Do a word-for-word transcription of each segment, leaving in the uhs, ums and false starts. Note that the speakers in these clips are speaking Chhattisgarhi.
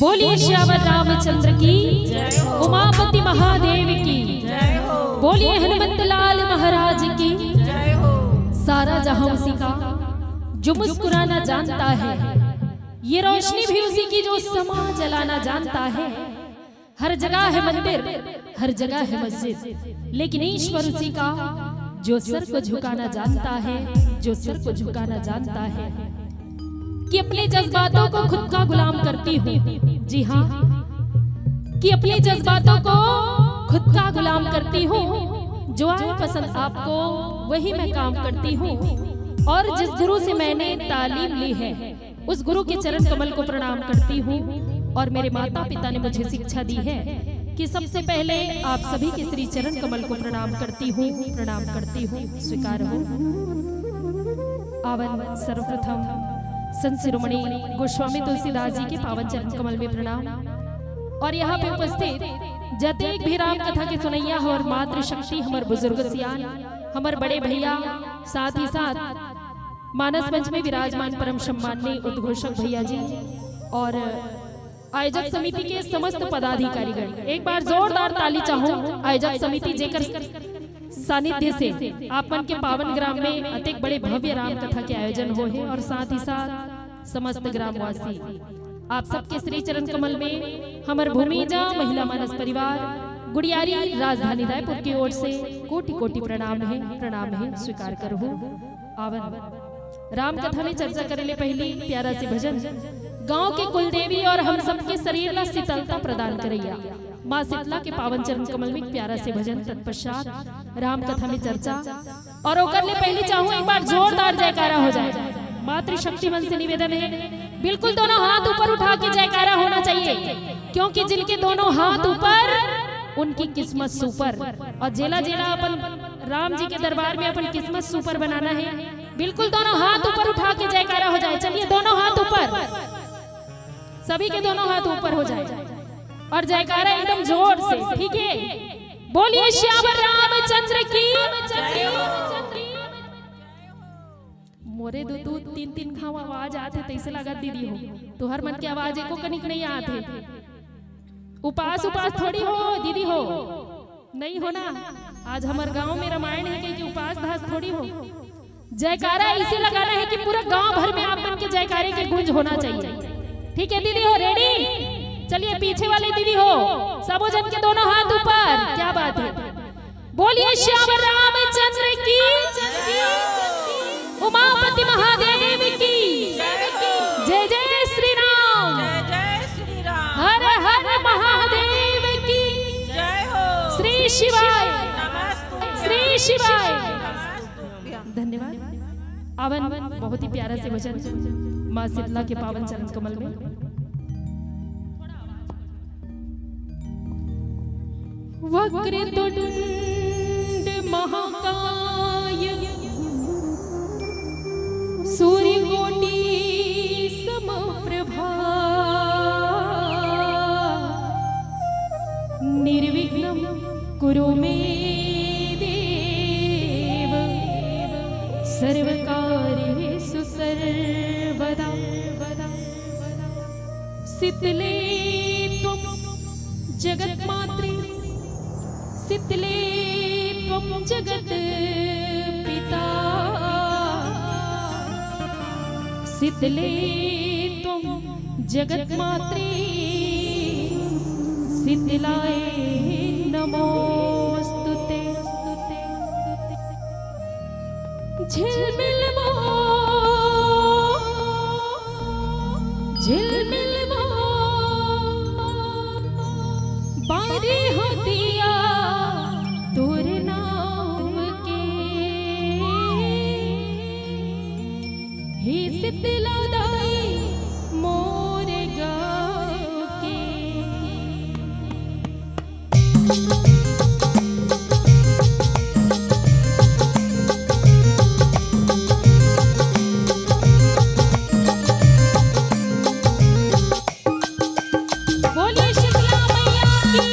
बोलिए सियावर रामचंद्र की, जय हो। उमापति महादेव की, जय हो। बोलिए हनुमंत लाल महाराज की, जय हो। सारा जहां उसी का जो मुस्कुराना जानता है, ये रोशनी भी उसी की जो समा जलाना जानता है। हर जगह है मंदिर, हर जगह है मस्जिद, लेकिन ईश्वर उसी का जो सर को झुकाना जानता है, जो सर को झुकाना जानता है। कि अपने जज्बातों को खुद का गुलाम करती हूँ, जी हाँ, कि अपने जज्बातों को खुद का गुलाम करती हूँ। जो आए पसंद आपको, वही मैं काम करती हूँ। और जिस गुरु से मैंने तालीम ली है, उस गुरु के चरण कमल को प्रणाम करती हूँ। और मेरे माता पिता ने मुझे शिक्षा दी है कि सबसे पहले आप सभी के श्री चरण कमल को प्रणाम करती हूँ, प्रणाम करती हूँ, स्वीकार हो। आवन सर्वप्रथम संत शिरोमणि गोस्वामी तुलसीदास जी के पावन चरण कमल में प्रणाम। और यहाँ पे उपस्थित जतेक भी राम कथा के सुनैया हो और मातृशक्ति, हमर बुजुर्ग सियान, हमर बड़े भैया, साथ ही साथ मानस मंच में विराजमान परम सम्माननीय उद्घोषक भैया जी और आयोजक समिति के समस्त पदाधिकारीगण, एक बार जोरदार ताली चाहूं। आयोजक समिति जेकर सानिध्य से आप मन के पावन ग्राम में अतेक बड़े भव्य राम कथा के आयोजन होए हे और साथ ही साथ समस्त ग्रामवासी आप सबके श्री चरण कमल में हमर भूमिजा महिला मानस परिवार गुड़ियारी राजधानी रायपुर की ओर से कोटि कोटि प्रणाम हे, प्रणाम हे, स्वीकार करहु। आवन राम कथा में चर्चा करे ले पहली प्यारा से भजन, गांव के कुलदेवी और हम सबके शरीर ला शीतलता प्रदान करैया माँ शीतला के पावन चरण कमल में प्यारा से भजन, तत्पश्चात राम कथा में चर्चा। और ओकर ले पहली चाहूँ एक बार जोरदार जयकारा हो जाए। मातृशक्ति मन से निवेदन है, बिल्कुल दोनों हाथ ऊपर उठा के जयकारा होना चाहिए, क्योंकि जिनके दोनों हाथ ऊपर उनकी किस्मत सुपर। और जेला जेला अपन राम जी के दरबार में अपन किस्मत सुपर बनाना है, बिल्कुल दोनों हाथ ऊपर उठा के जयकारा हो जाए। सभी के दोनों हाथ ऊपर हो जाए और जयकारा एकदम जोर से, ठीक है? बोलिए सियावर रामचंद्र की। मोरे दू दू तीन तीन घाव आवाज आत हे, तइसे लागत दीदी हो, तुहर मन के आवाज एको कनिक नहीं आत हे। उपास उपास थोड़ी हो दीदी हो, नहीं हो ना। आज हमर गांव में रामायण है कहिके उपास धास थोड़ी हो। जयकारा इसे लगाना है कि पूरा गांव भर में आप मन के जयकारे के गूंज होना चाहिए। ठीक है दीदी हो, रेडी? चलिए पीछे वाले दीदी हो, सबो जन के दोनों हाथ ऊपर, क्या बात है। बोलिए श्याम रामचंद्र की, उमापति महादेव की, जय जय श्री राम, जय जय श्री राम। हर हर महादेव की, जय हो। श्री शिवाय, नमस्तुभ्यं। श्री शिवाय। नमस्तुभ्यं। धन्यवाद। आवन बहुत ही प्यारा से भजन माँ शीतला के पावन चरण कमल में। वक्रतुंड महाकाय सूर्यकोटि समप्रभा निर्विघ्नं कुरु मे देव सर्वकार्येषु सर्वदा। शीतले त्वं जगत्मातृ, शीतले त्वं जगत्पिता, शीतले त्वं जगत्मातृ, शीतलाय नमोऽस्तु ते। झिलमिल वो, झिलमिल वो, बारी हो दिया तोर नाम के। हे शीतला दाई मोर गाँव के। बोलिए शीतला मैया की।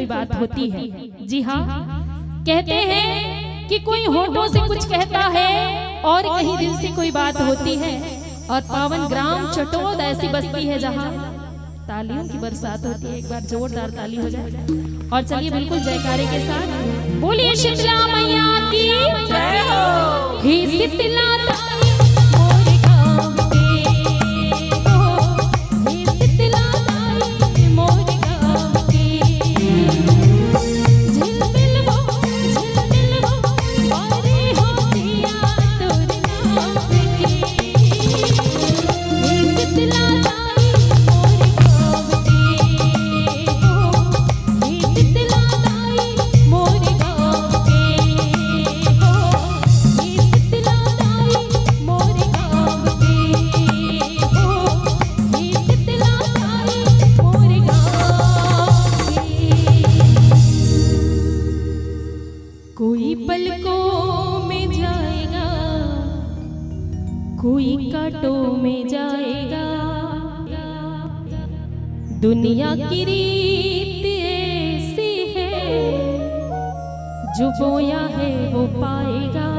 बात होती है। जी हाँ, कहते हैं कि कोई होठों से कुछ कहता है और कहीं दिल से कोई बात होती है। और पावन ग्राम चटोद ऐसी बस्ती है जहाँ तालियों की बरसात होती है। एक बार जोरदार ताली हो जाए। और चलिए, बिल्कुल जयकारे के साथ बोलिए शीतला मैया की जय हो। हे शीतला ताई मोर गाँव के हो, हे शीतला ताई मोर गाँव के। झिलमिल वो, झिलमिल वो, बारे हो दिया तोर नाम के। हे शीतला ताई मोर गाँव के हो, हे शीतला ताई मोर गाँव के हो, हे शीतला ताई मोर गाँव के हो, हे शीतला ताई मोर गाँव के। कोई पलकों में जाएगा, कोई कांटों में जाएगा। दुनिया की रीत ऐसी है, जो बोया है वो पाएगा।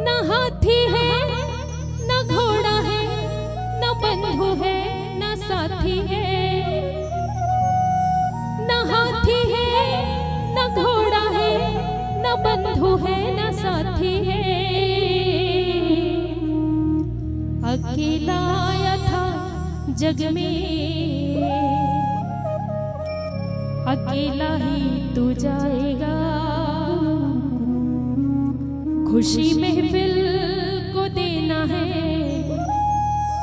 ना हाथी है, ना घोड़ा है, ना बंधु है, ना साथी है। ना हाथी है, ना घोड़ा है, ना बंधु है, ना साथी है। अकेला आया था जग में, अकेला ही तू जाएगा। खुशी महफिल को देना है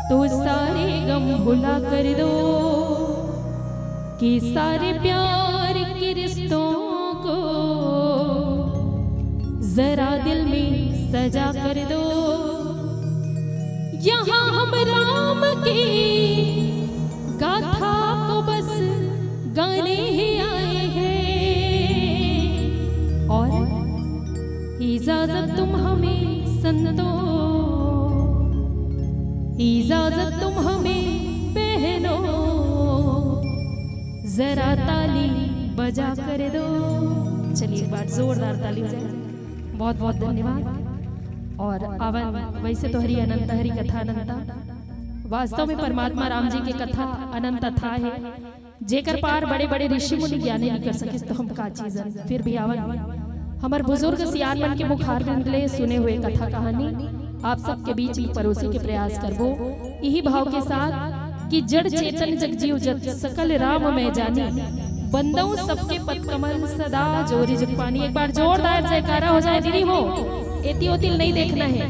तो सारे गम भुला कर दो, कि सारे प्यार के रिश्तों को जरा दिल में सजा कर दो। यहाँ हम राम की गाथा को बस गाने ही आए हैं। और इजाजत तुम हमें संतों, इजाजत तुम हमें बहनों, जरा ताली बजा कर दो। चलिए, एक बार जोरदार ताली बजाएं। बहुत बहुत धन्यवाद। और आवन, वैसे तो हरि अनंत, हरि कथा अनंता, वास्तव में परमात्मा राम जी के कथा अनंत अथाह है। जेकर पार बड़े बड़े ऋषि मुनि ज्ञानी नहीं कर सकिस, तो हम का चीज हन। फिर भी आवन, हमर बुजुर्ग सियान मन के मुखारविंद ले सुने हुए कथा कहानी आप सबके बीच में परोसे के प्रयास करबो, इही भाव के साथ कि जड़ चेतन जग जीव जत, सकल राम मैं जानी, बंदऊं सबके पद कमल, सदा जोरी जुग पानी। एक बार जोरदार जयकारा हो जाए दीदी हो, एती ओती ल नहीं देखना है।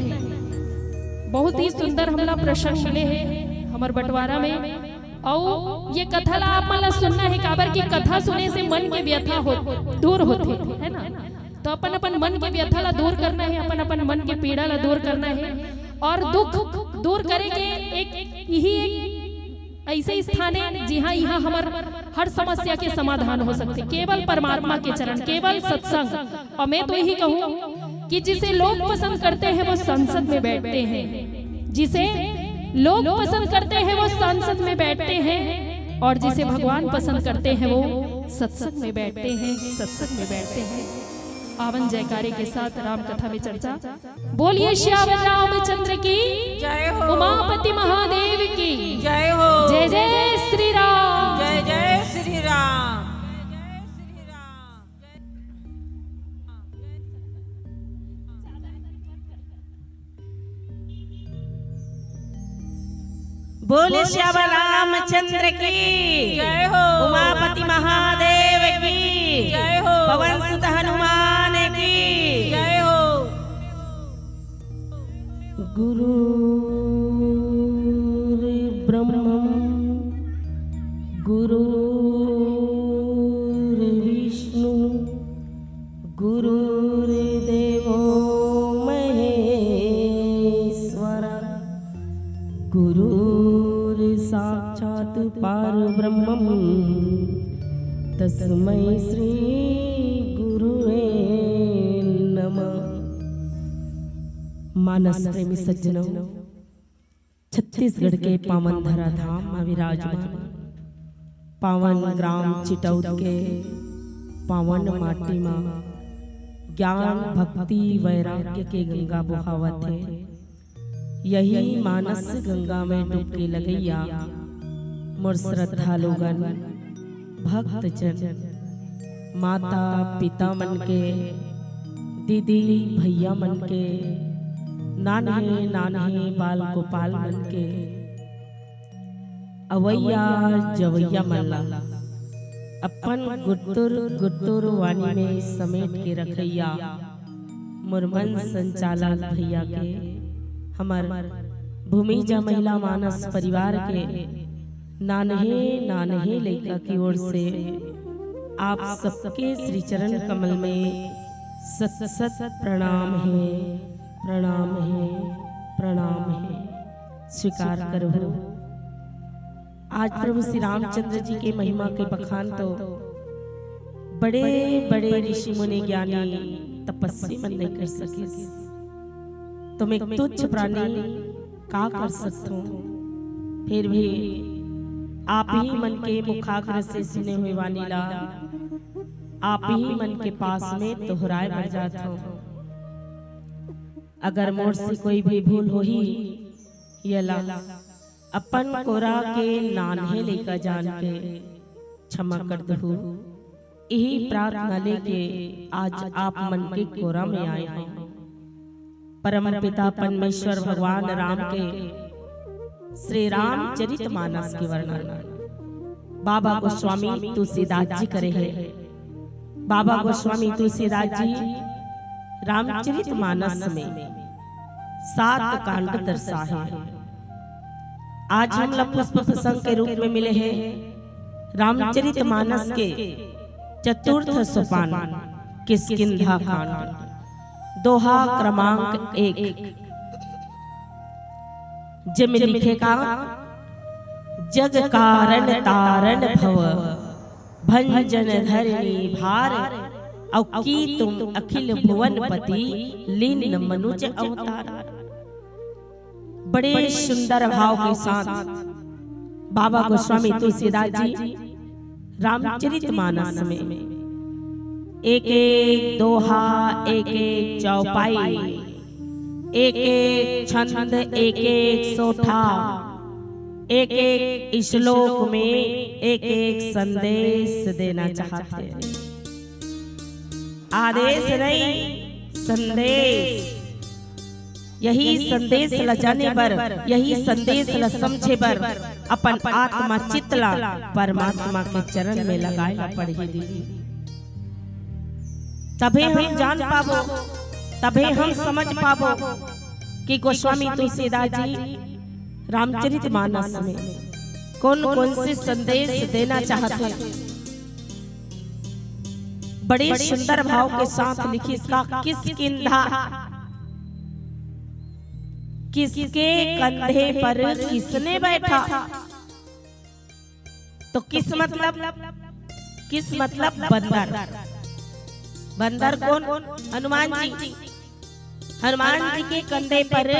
बहुत ही सुंदर हमला प्रसंग मिले हे हमर बंटवारा में। अउ ये कथा ला आप मन ला सुनना हे, काबर कि कथा सुने से मन के व्यथा हो, दूर होथे, है ना? तो अपन अपन मन के व्यथा ला दूर करना हे, अपन अपन मन के पीड़ा ला दूर करना हे, और दुख दूर करे के एक, यही एक ऐसे स्थान हे, जिहाँ, यहाँ हमर हर समस्या के समाधान हो सकथे। केवल परमात्मा के चरण, केवल सत्संग। और मैं तो यही कहूँ कि जिसे लोग पसंद करते हैं, वो संसद में बैठते हैं। जिसे लोग पसंद करते हैं, वो संसद में बैठते हैं, और जिसे भगवान पसंद करते हैं, वो सत्संग में बैठते हैं, सत्संग में बैठते हैं। आवन जयकारे के साथ राम कथा में चर्चा। बोलिए सियावर रामचंद्र की, जय हो। उमापति महादेव की, जय हो। जय जय श्री राम। जय जय श्री राम। बोले श्याम रामचंद्र की, जय हो। उमापति महादेव की, जय हो। पवन सुत हनुमान की, जय हो। गुरुर्ब्रह्मं गुरुर्विष्णु गुरुर्देवो महेश्वर, गुरुर्साक्षात् परब्रह्मं, तस्मै श्री गुरुवे नमः। मानस प्रेमी सज्जनों, छत्तीसगढ़ के पावन धरा धाम में विराजमान पावन ग्राम चिटौद के पावन माटी म ज्ञान, भक्ति, वैराग्य के गंगा बोहावत हे। यही मानस गंगा में डुबकी लगइया मोर श्रद्धा लोगन, भक्तजन, माता पिता मन के, दीदी भैया मन के, नान्हे नान्हे बाल गोपाल मन के, अवइया जवइया मन ला अपन गुट्टुर गुट्टुर वाणी में समेट के रखइया मोर मन संचालक भैया के, हमर भूमिजा महिला मानस परिवार के नान्हे नान्हे लइका की ओर से आप सबके श्री चरण कमल में सत सत प्रणाम हे, प्रणाम हे, प्रणाम हे। स्वीकार करहु। आज प्रभु श्री रामचंद्र जी के महिमा के बखान तो बड़े बड़े ऋषि मुनि ज्ञानी तपस्वी मन नइ कर सकिस। तुम एक तुच्छ प्राणी का कर सकथो, फिर भी आप ही मन के मुखाग्र से सुने हुए वाणी ला आप ही मन के पास में दोहराए बर जात हो। अगर मोर से कोई भी भूल होही, येला अपन कोरा के नान्हे लइका जान के क्षमा कर दहू। यही प्रार्थना लेके आज आप मन के कोरा में आए हंव। परम पिता परमेश्वर भगवान राम के श्री रामचरित मानस के वर्णन बाबा गोस्वामी तुलसीदास जी करे हे। बाबा गोस्वामी तुलसीदास जी रामचरित मानस में सात कांड दर्शाए हे। आज हमला पुष्प प्रसंग के रूप में मिले हे रामचरित मानस के चतुर्थ सोपान किष्किंधा कांड, दोहा क्रमांक एक, जेमे लिखे का, जग कारण तारण भव भंजन धरनी भार, अउ की तुम अखिल भुवन पति लीन मनुज अवतार। बड़े सुंदर भाव के साथ बाबा गोस्वामी तुलसीदास जी रामचरित मानस में एक एक दोहा, एक एक चौपाई, एक एक छंद, एक एक सोठा, एक एक श्लोक में एक एक संदेश देना चाहत हे। आदेश नहीं, संदेश। यही संदेश ला जाने बर, यही संदेश ला समझे बर अपन आत्मा चित्त ला परमात्मा के चरण में लगाए ला पड़ही दीदी। तभे हम जान पाबो, तभे हम समझ पाबो कि गोस्वामी तुलसीदास जी रामचरित मानस में कौन कौन से संदेश देना चाहत हे। बड़े सुंदर भाव के साथ लिखिस का, किष्किंधा, किसके कंधे पर किसने बैठा? तो किस मतलब, किस मतलब बंदर। बंदर कौन? हनुमान जी। हनुमान जी के कंधे पर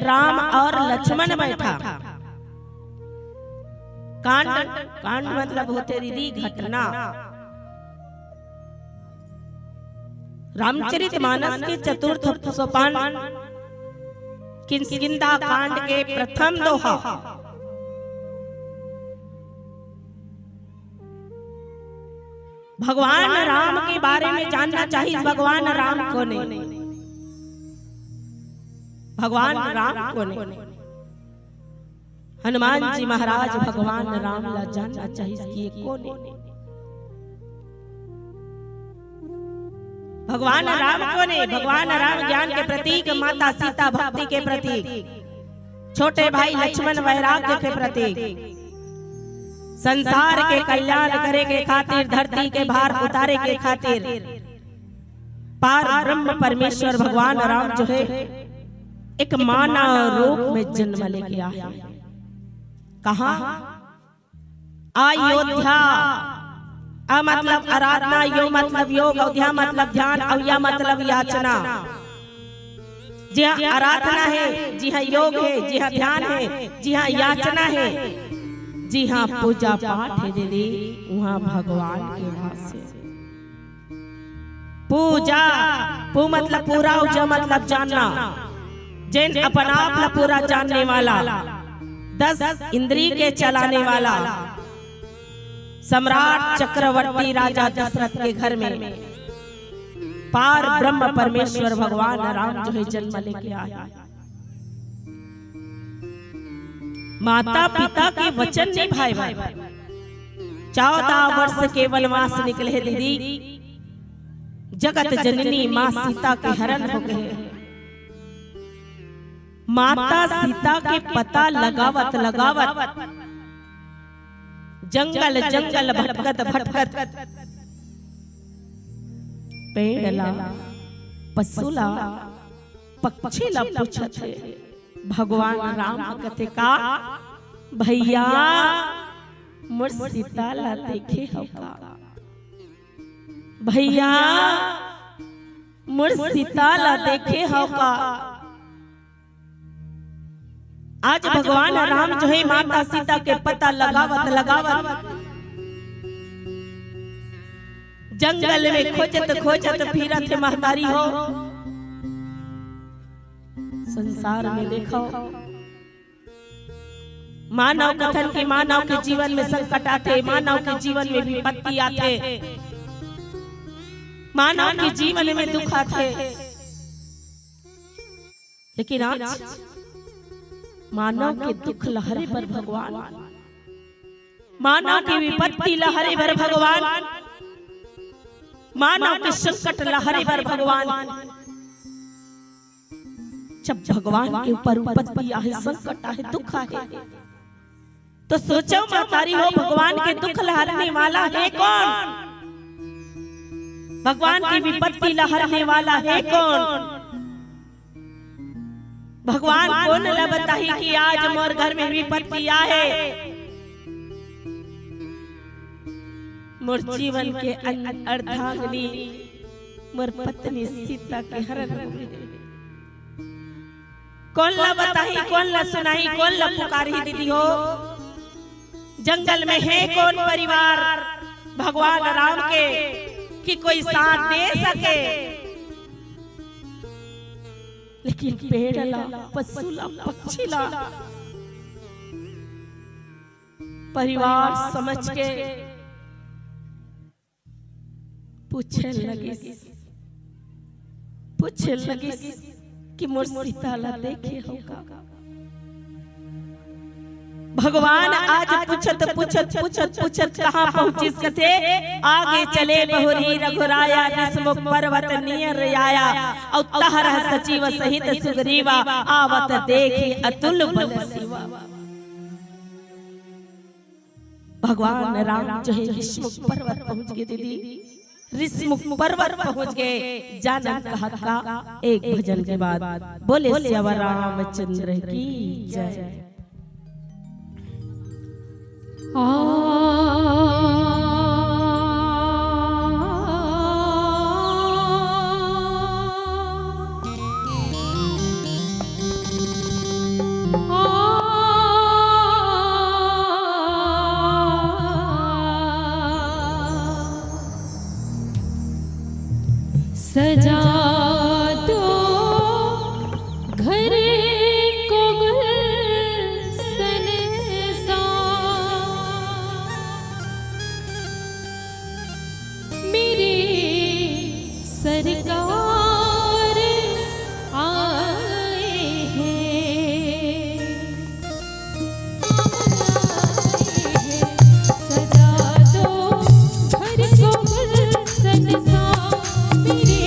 राम और लक्ष्मण बैठा। कांड, कांड मतलब होथे दीदी घटना। रामचरित मानस के चतुर्थ सोपान किष्किंधा कांड के प्रथम दोहा। भगवान राम के बारे में जानना चाहिए, भगवान राम कोन हे? भगवान राम कोन हे? हनुमान जी महाराज भगवान राम ला जानना चाहिए कि ये कोन हे? भगवान राम कोन हे? भगवान राम ज्ञान के प्रतीक, माता सीता भक्ति के प्रतीक, छोटे भाई लक्ष्मण वैराग्य के प्रतीक, संसार के कल्याण करे के खातिर, धरती के भार उतारे के खातिर पार ब्रह्म परमेश्वर भगवान राम जो हे एक मानव रूप में जन्म लेके आए। कहाँ? अयोध्या। अ मतलब आराधना, यो मतलब योग, अयोध्या मतलब ध्यान, अउ या मतलब याचना। जिहाँ आराधना हे, जिहाँ योग हे, जिहाँ ध्यान हे, जिहाँ याचना हे, जिहाँ पूजा पाठ हे दीदी, उहाँ भगवान के वास हे। पूजा, पू मतलब पूरा, अउ ज मतलब जानना। जेन अपन आप ला पूरा जानने वाला, दस इंद्री के चलाने वाला, सम्राट चक्रवर्ती राजा दशरथ के घर में पार ब्रह्म परमेश्वर भगवान राम जो हे जन्म लेके आए। माता पिता के वचन निभाए बर चौदह वर्ष के वनवास निकले हे दीदी। जगत जननी माँ सीता के हरण हो गए। माता सीता के पता लगावत लगावत जंगल जंगल भटकत भटकत पेड़ ला, पशु ला, पक्षी ला पूछत हे। भगवान राम ह कथे का, भैया मोर सीता ला देखे हव का? भैया मोर सीता ला देखे हव का? आज भगवान राम जो हे माता सीता के पता लगावत लगावत जंगल में खोजत खोजत फिरत हे महतारी हो। संसार में देखो, मानव कथन के मानव के जीवन में संकट आथे, मानव के जीवन में विपत्ति आथे, मानव के जीवन में दुख आथे, लेकिन आज मानव के दुख ला हरे बर भगवान, मानव के विपत्ति ला हरे बर भगवान, मानव के संकट ला हरे बर भगवान। जब भगवान के ऊपर विपत्ति आहे, संकट आहे, दुख आहे, तो सोचो महतारी हो, भगवान के दुख ला हरने वाला हे कोन? भगवान के विपत्ति ला हरने वाला हे कोन? भगवान कोन ला बताही कि आज मोर घर में विपत्ति आहे, मोर जीवन के अन-, अर्धांगिनी, मोर पत्नी सीता के हरण हो गे। कोन ला बताही, कोन ला सुनाही, कोन ला पुकारही दीदी हो? जंगल में हे कोन परिवार भगवान राम के कि कोई साथ दे सके? लेकिन पेड़ ला, पशु ला, पक्षी ला परिवार समझ के पूछे लगिस, पूछे लगिस कि मोर सीता ला देखे हव का? भगवान आज पूछत, पूछत, पूछत, पूछत कहाँ पहुँचिस कथे, आगे चले बहुरी रघुराया, ऋषमुख पर्वत नियर आया, अउ तहरह सचिव सहित सुग्रीवा, आवत देखि अतुल बल सीवा। भगवान राम जो हे ऋषमुख पर्वत पहुँच गे दीदी, ऋषमुख पर्वत पहुँच गे। जानन कहत का एक भजन के बाद बोले सियावर रामचंद्र की जय। सजा दो घर को गुलशन सा, मेरे सरकार आए हैं। सजा दो घर को गुलशन सा, मेरे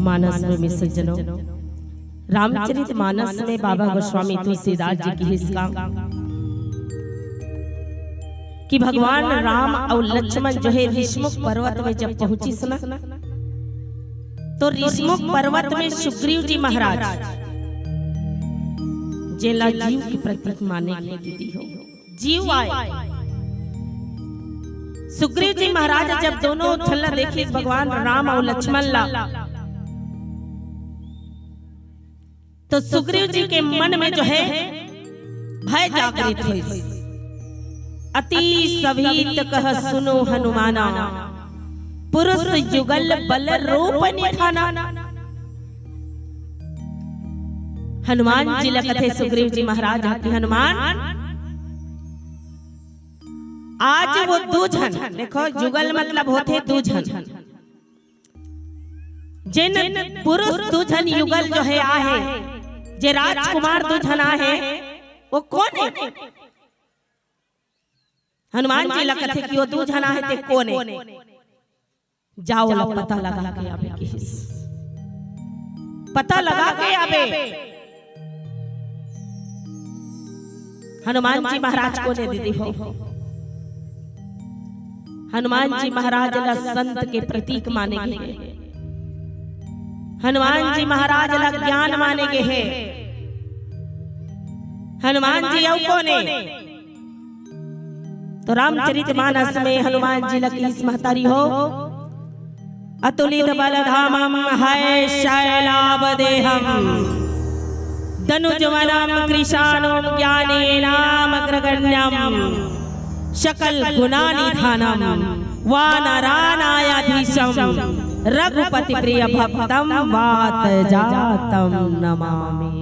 मानस में, में सज्जनों, रामचरित मानस में बाबा गोस्वामी तुलसीदास जी किहिस का कि भगवान राम अउ लक्ष्मण जो हे ऋषमुख पर्वत में जब पहुंचिस ना, तो ऋषमुख पर्वत में सुग्रीव जी महाराज जेला जीव के प्रतीक माने के दीदी हो, जीव आय। सुग्रीव जी महाराज जब दोनों झन ला देखिस, भगवान राम अउ लक्ष्मण ला, तो सुग्रीव जी के मन में जो हे भय जागृत होइस। अति सभीत कह सुनो हनुमाना, पुरुष युगल बल रूप निधाना। हनुमान जी ला कथे सुग्रीव जी महाराज कि हनुमान, आज वो दू झन, देखो, युगल मतलब होथे दू झन, जेन पुरुष दू झन युगल जो हे आहे, जे राजकुमार दू झन आहे, वो कोन हे? हनुमान जी ला कथे कि वो दू झन आहे, ते कोन हे? जाओ ला पता लगा के आबे किहिस। पता लगा के आबे। हनुमान जी महाराज कोन हे दीदी हो? हनुमान जी महाराज ला संत के प्रतीक माने गे हे। हनुमान जी महाराज ला ज्ञान माने गे हे। हनुमान जी अउ कोन हे? तो रामचरित मानस में हनुमान जी ला किहिस महतारी हो, अतुलित बल धामम है शैलाब देहम, दनुज वनम कृशानुम ज्ञानेनामग्रगण्यम, सकल गुणानिधानम वानरानायाधीशम, रघुपति प्रिय भक्तम वात जातम नमामि।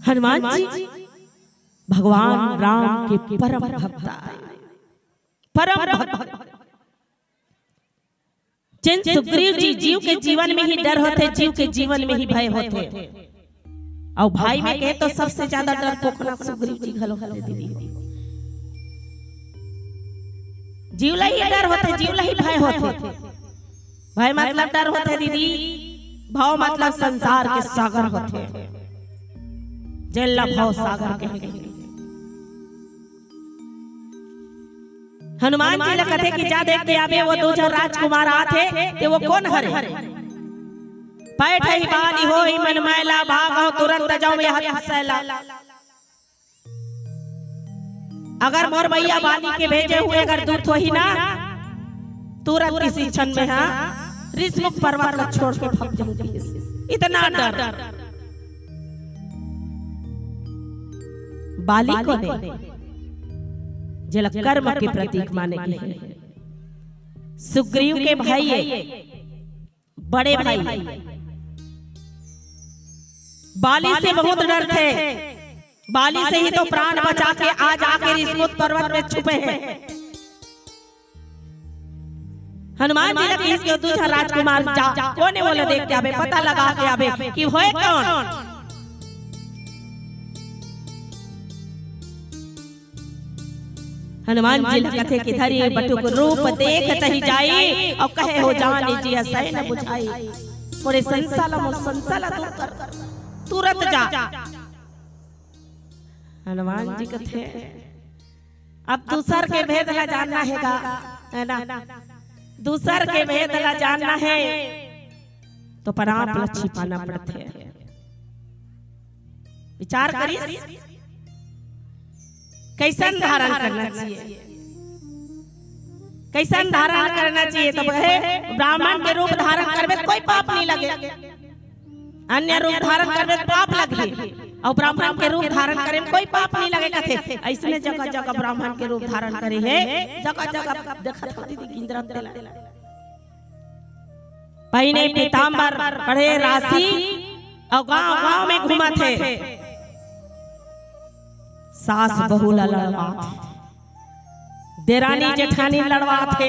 हनुमान जी भगवान राम के परम भक्त आय, परम भक्त। जेन सुग्रीव जी, जीव के जीवन में ही डर होथे, जीव के जीवन में ही भय होथे, अउ भाई में कहे तो सबसे ज्यादा डरपोकना सुग्रीव जी घलो होथे दीदी। जीव ला ही डर होथे, जीव ला ही भय होथे। भय मतलब डर होथे दीदी, भव मतलब संसार के सागर होथे, जेन ला भव सागर कहे। हनुमान जी ला कथे कि जा देख के आबे, वो दू झन राजकुमार आथे, ते वो कोन हरे? पैठही बाली होही मन मैला, भागव तुरंत जउँ यह सैला। अगर मोर भैया बाली के भेजे हुए अगर दूत होही ना, तुरंत इसी क्षण में, हाँ, ऋषमुख पर्वत ला छोड़ के भाग जाऊंगी। इतना डर। बाली कोन हे? जेला कर्म के प्रतीक माने गे हे। सुग्रीव के भाई हे, बड़े भाई। बाली से बहुत डरथे। बाली से ही तो प्राण बचा के आज आके ऋषमुख पर्वत में छुपे हे। हनुमान जी ला किहिस के दू झन राजकुमार जा, कोन हे वो ला देख के आबे, पता लगा के आबे कि होय कोन। हनुमान जी ला कथे कि धरि बटुक रूप देखतही जाई, अउ कहे हो जानी जिय सैन बुझाई। मोरे संसा ला, मोर संसा ला दूर कर, तुरंत जा। हनुमान जी कथे, अब दूसर के भेद ला जानना हे गा, है ना? दूसर के भेद ला जानना हे, तो अपन आप ला छिपाना पड़थे। विचार करिस, कइसन धारण करना चाहिए, कइसन धारण करना चाहिए। तो कहे, ब्राह्मण के रूप धारण करबे त कोई पाप नहीं लगे, अन्य रूप धारण करबे त पाप लगही, अउ ब्राह्मण के रूप धारण करे में कोई पाप नहीं लगे कथे। अइसने जगह जगह ब्राह्मण के रूप धारण करे हे, जगह जगह देखत हो दीदी, गिंजरत तेला। पहिने पीताम्बर, पढ़े राशि, अउ गांव गांव में घूमत हे। सास बहू ला लड़वात हे, देरानी जेठानी लड़वात हे।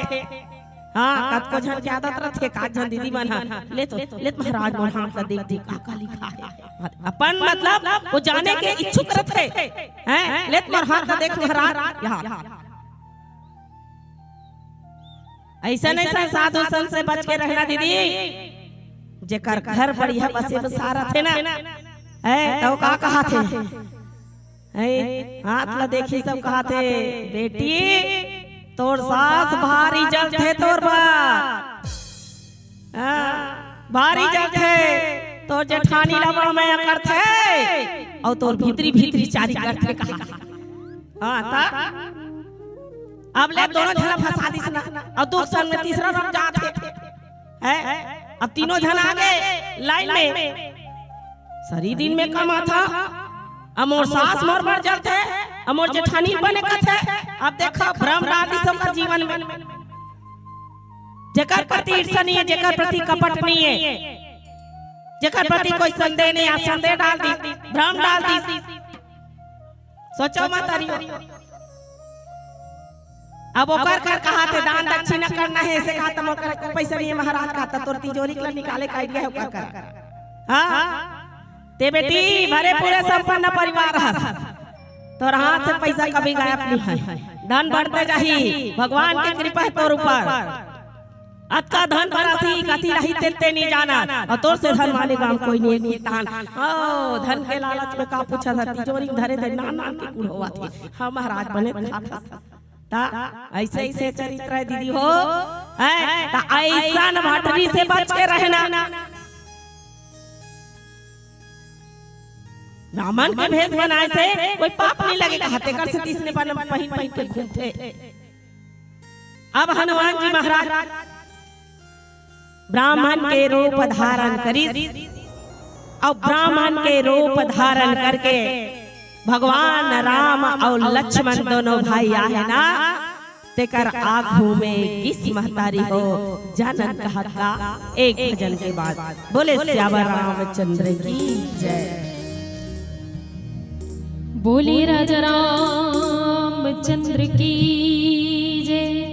हाँ, कतको झन के आदत रथे, का झन दीदी मन ह, "ले तो, ले तो महाराज मोर हाथ ला देख, देख, का, का लिखा हे।" अपन मतलब वो जाने के इच्छुक रथे, हैं? "ले तो मोर हाथ ला देख महाराज, यहाँ।" अइसन अइसन साधु संत से बच के रहना दीदी। जेकर घर बढ़िया बसे बसा रथे ना, ए, तो का कहाथे? ए, हाथ ला देखी सब कहाथे, "बेटी, तोर सास भारी जलथे तोर बर।" हाँ, भारी जलथे, तोर जेठानी ला बड़ मया करथे, अउ तोर भीतरी भीतरी चारी करथे कहा। हाँ, त अब ले दोनों झना फंसा दिस ना, अउ दू संग में तीसरा रम जात हे। हैं? अब तीनों झन आगे लाइन में। सरी दिन में कमाथंव, अब मोर सास मोर बर जलथे, अब मोर जेठानी बने कथे। अब देखो, भ्रम डाल दिस ओकर जीवन में। जेकर प्रति ईर्ष्या नहीं है, जेकर प्रति कपट नहीं है, जेकर प्रति कोई संदेह नहीं है, संदेह डाल दिस, भ्रम डाल दिस। सोचो मत अरियो। अब ओकर कर कहाथे, "दान दक्षिणा करना है," ऐसे कहाथे, "मोर कर पैसा नहीं है महाराज," कहाथे, "तोर तिजोरी के ला निकाले का idea है ओकर कर।" हाँ? ते बेटी भरे पूरे संपन्न परिवार हस, तोर हाथ से पैसा कभी गायब नहीं है, धन बढ़ते जाही, भगवान के कृपा है तोर ऊपर। अतका धन भरासी कति रही तेन ते नहीं जाना, अउ तोर से धन वाले गांव कोई नहीं कितान। ओ, धन के लालच में का पूछा था, तिजोरी में धरे धरे नान नान के कुढ़ होवत हे। हाँ महाराज बने खात हस। त ऐसे ऐसे चरित्र है दीदी हो, हैं? त ऐसन भटरी से बच के रहना। ब्राह्मण के भेष बनाए से कोई पाप नहीं लगे, कहा तेकर से तीसने बन पहिन पहिन के घूमथे। अब हनुमान जी महाराज ब्राह्मण के रूप धारण करिस, अउ ब्राह्मण के रूप धारण करके भगवान राम अउ लक्ष्मण दोनों भाई आहे ना, तेकर आगू में गिस महतारी हो, जानन कहा का एक भजन के बाद। बोले सियावर रामचंद्र की जय। बोले राजा रामचंद्र की जय।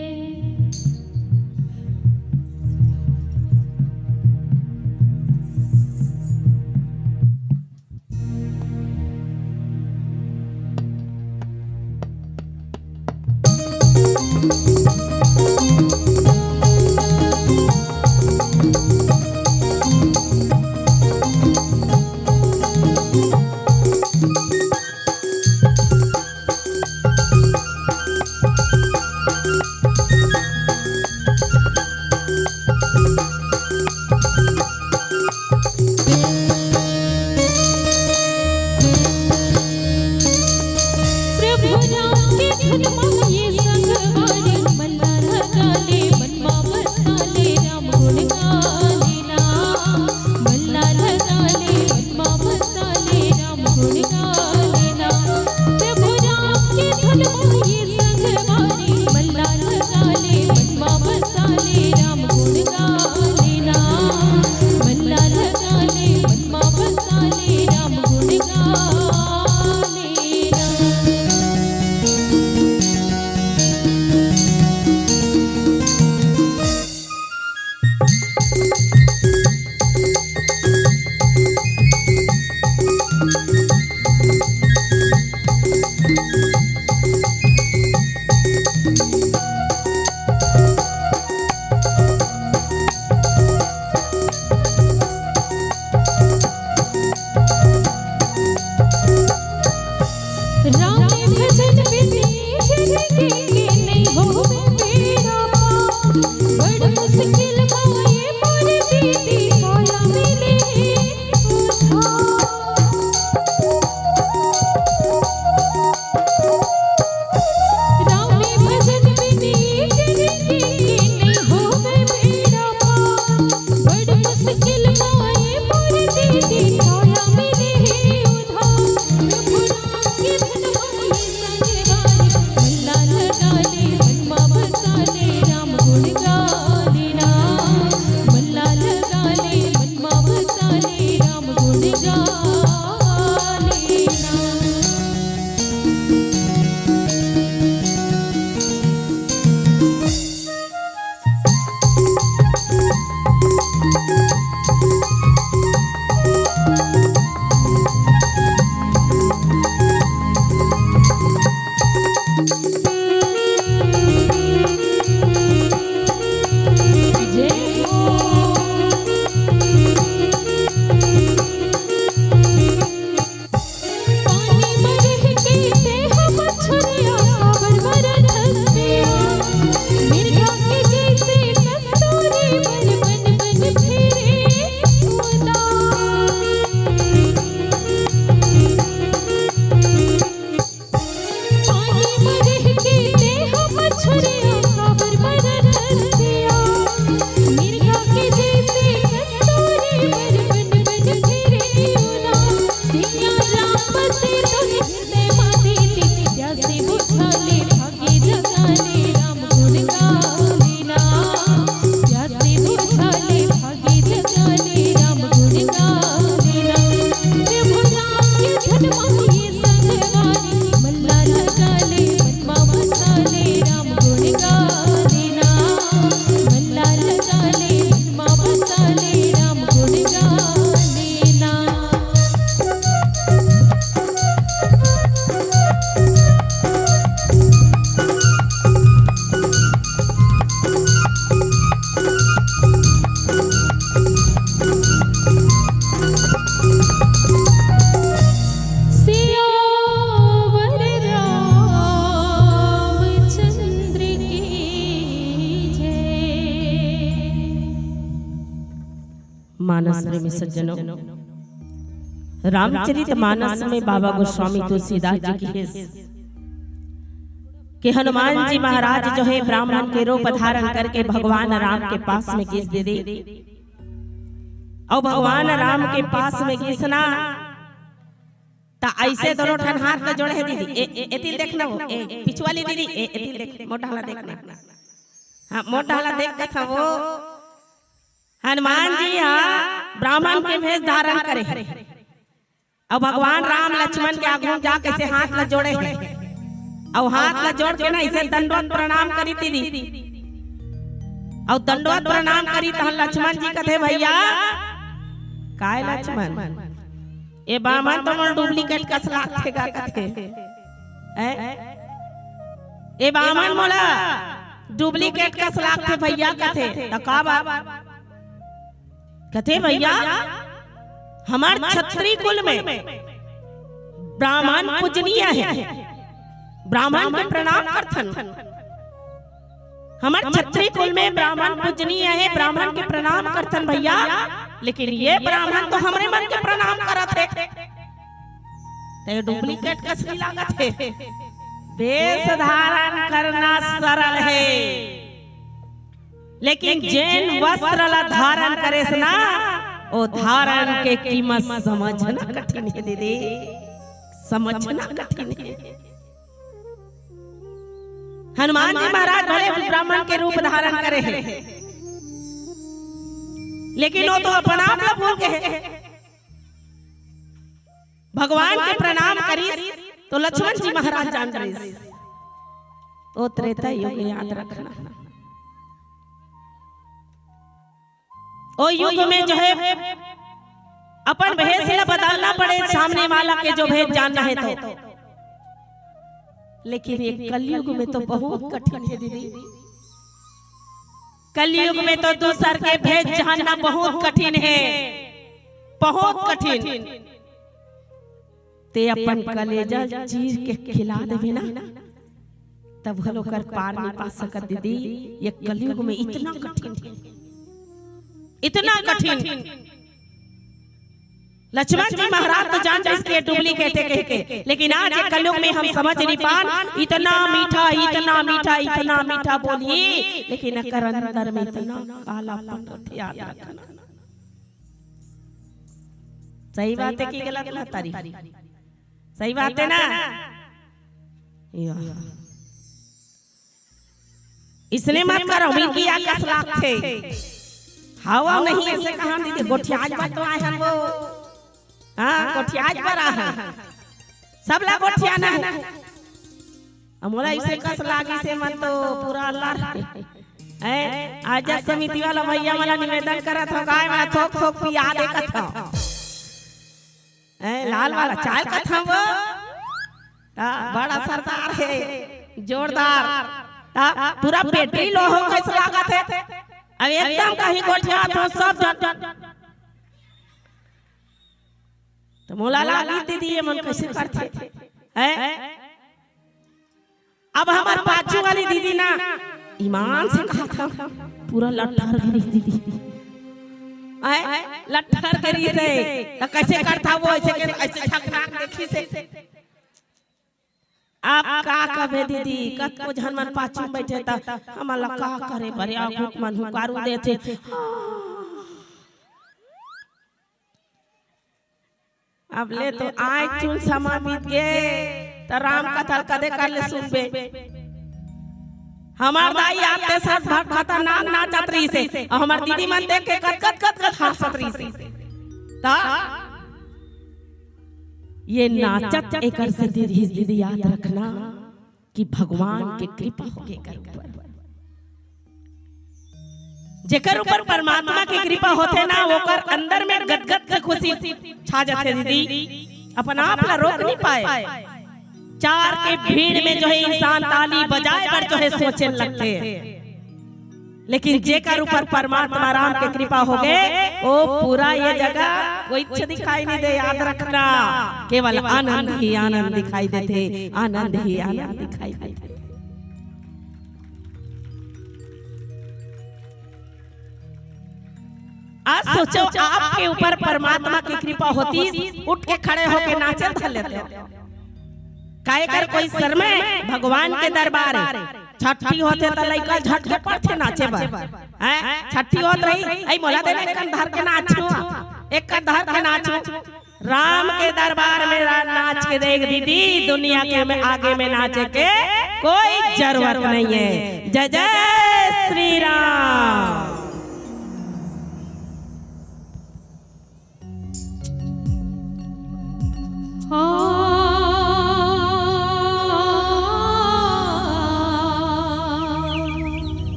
मानस प्रेमी सज्जनों, रामचरित मानस में बाबा गोस्वामी तुलसीदास जी कहिस कि हनुमान जी महाराज जो है ब्राह्मण के रूप धारण करके भगवान राम के पास में गिस दीदी। अउ भगवान राम के पास में गिस ना, त अइसे दोनों ठन हाथ ल जोड़े हे दीदी। ए, ए, एती ल देखना वो, ए, पिछुवाली दीदी, ए, एती ल देख, मोटा वाला देखना। हाँ, मोटा वाला देख कथा वो। हनुमान जी हा ब्राह्मण के भेष धारण करे हे। अउ भगवान राम लक्ष्मण के आगू जा कइसे हाथ ल जोड़े हे। अउ हाथ ल जोड़ के ना अइसे दंडवत प्रणाम करी दीदी। अउ दंडवत प्रणाम करी तहन लक्ष्मण जी कथे, "भइया।" "काय लक्ष्मण?" "ए बामन तो मोला duplicate कस लागथे गा," कथे। "ए, ए बामन मोला duplicate कस लागथे भइया," कथे। "त का बात?" कथे, "भइया, हमर छत्री कुल में ब्राह्मण पूजनीय हे, ब्राह्मण के प्रणाम करथन। हमर छत्री कुल में ब्राह्मण पूजनीय हे, ब्राह्मण के प्रणाम करथन भइया, लेकिन ये ब्राह्मण तो हमरे मन के प्रणाम करत हे।" ते duplicate कस नइ लागत हे। भेष धारण करना सरल हे, लेकिन जेन वस्त्र ला धारण करेस ना, ओ धारण के कीमत समझना कठिन हे दीदी, समझना कठिन हे। हनुमान जी महाराज भले ब्राह्मण के रूप धारण करे हे, लेकिन वो तो अपन आप ला भूल गे हे। भगवान के प्रणाम करिस तो लक्ष्मण जी महाराज जान गइस। ओ त्रेता युग याद रखना, ओ युग में जो है अपन भेष ला बदलना पड़े, सामने वाला के जो भेष जानना हे तो। लेकिन ये कलयुग में तो बहुत कठिन हे दीदी, कलयुग में तो दूसर के भेष जानना बहुत कठिन हे, बहुत कठिन। ते अपन कलेजा चीर के खिला देबे ना, तब घलो ओकर पार नइ पा सकत दीदी। ये कलयुग में इतना कठिन हे, इतना कठिन। लक्ष्मण जी महाराज तो जान जाइस के duplicate हे कहिके, लेकिन आज ये कलयुग में हम समझ नइ पान। इतना मीठा, इतना मीठा, इतना मीठा बोलही, लेकिन एकर अंदर में इतना कालापन रथे, याद रखना। सही बात हे कि गलत बात हे? सही बात हे ना? या। इसने मत करो, मिर्गिया कस लागथे। हवा नहीं ऐसे कहा दीदी, गोठियाज बर तो आए हन वो। हाँ, गोठियाज बर आए हन। सब ला गोठियाना हे। अब मोला इसे कस लागिस हे, मन तो पूरा अल्लाह। ए, आज जब समिति वाला भइया मन ला निवेदन करत हंव, गाय मन ला थोक थोक पिया दे कथंव। ए, लाल वाला चाय कथंव वो। ता बड़ा सरदार हे, जोरदार। ता पूरा battery low हो कइसे लागत हे। अब एकदम कहीं गोठियात हंव सब झन। त मोला लागिस दीदी, ये मन कइसे करथे? हैं? अब हमर पाछू वाली दीदी ना, ईमान से कहत हंव, पूरा लट्ठर गे रिहिस दीदी। हैं? लट्ठर गे रिहिस हे। त कइसे करथा वो, अइसे के, अइसे छकना के देखिस हे। अब का कबे दीदी, कतको झन मन पाछू में बइठे त हमन ला का करे बर, आगू के मन हुंकारू देथे। अब ले तो आय चुन समा बीत गे, त राम कथा ल कदे कर ले सुनबे। हमर दाई आते साथ भाट खतरनाक नाचत रहिस हे, अउ हमर दीदी मन देख के कत कत कत कत हंसत रहिस हे। त ये नाचत एकर सेती रिहिस दीदी, याद रखना कि भगवान के कृपा होगे एकर ऊपर। जेकर ऊपर परमात्मा के कृपा होथे ना, ओकर अंदर में गदगद से खुशी छा जाथे दीदी, अपन आप ला रोक नइ पाए। चार के भीड़ में जो है इंसान ताली बजाए बर जो है सोचे लगथे, लेकिन जेकर ऊपर परमात्मा राम के कृपा होगे, ओ पूरा ये जगह कोई दिखाई नइ दे। याद रखना, केवल आनंद ही आनंद दिखाई देथे, आनंद ही आनंद दिखाई देथे। आज आप सोचो, आपके ऊपर परमात्मा की कृपा होती, उठ के खड़े होके नाचे धर लेते। काहे कर कोई शर्मे? भगवान के दरबार हे। छट्ठी होथे त लइका झट के पड़थे नाचे बर। हैं? छट्ठी होत रही, "अई मोला देना, एक कन धर के नाचूं, एक कन धर के नाचूं।" राम के दरबार में रा-, नाच के देख दीदी, दुनिया के में, आगे में नाचे के कोई जरूरत नहीं है। जय जय श्री राम।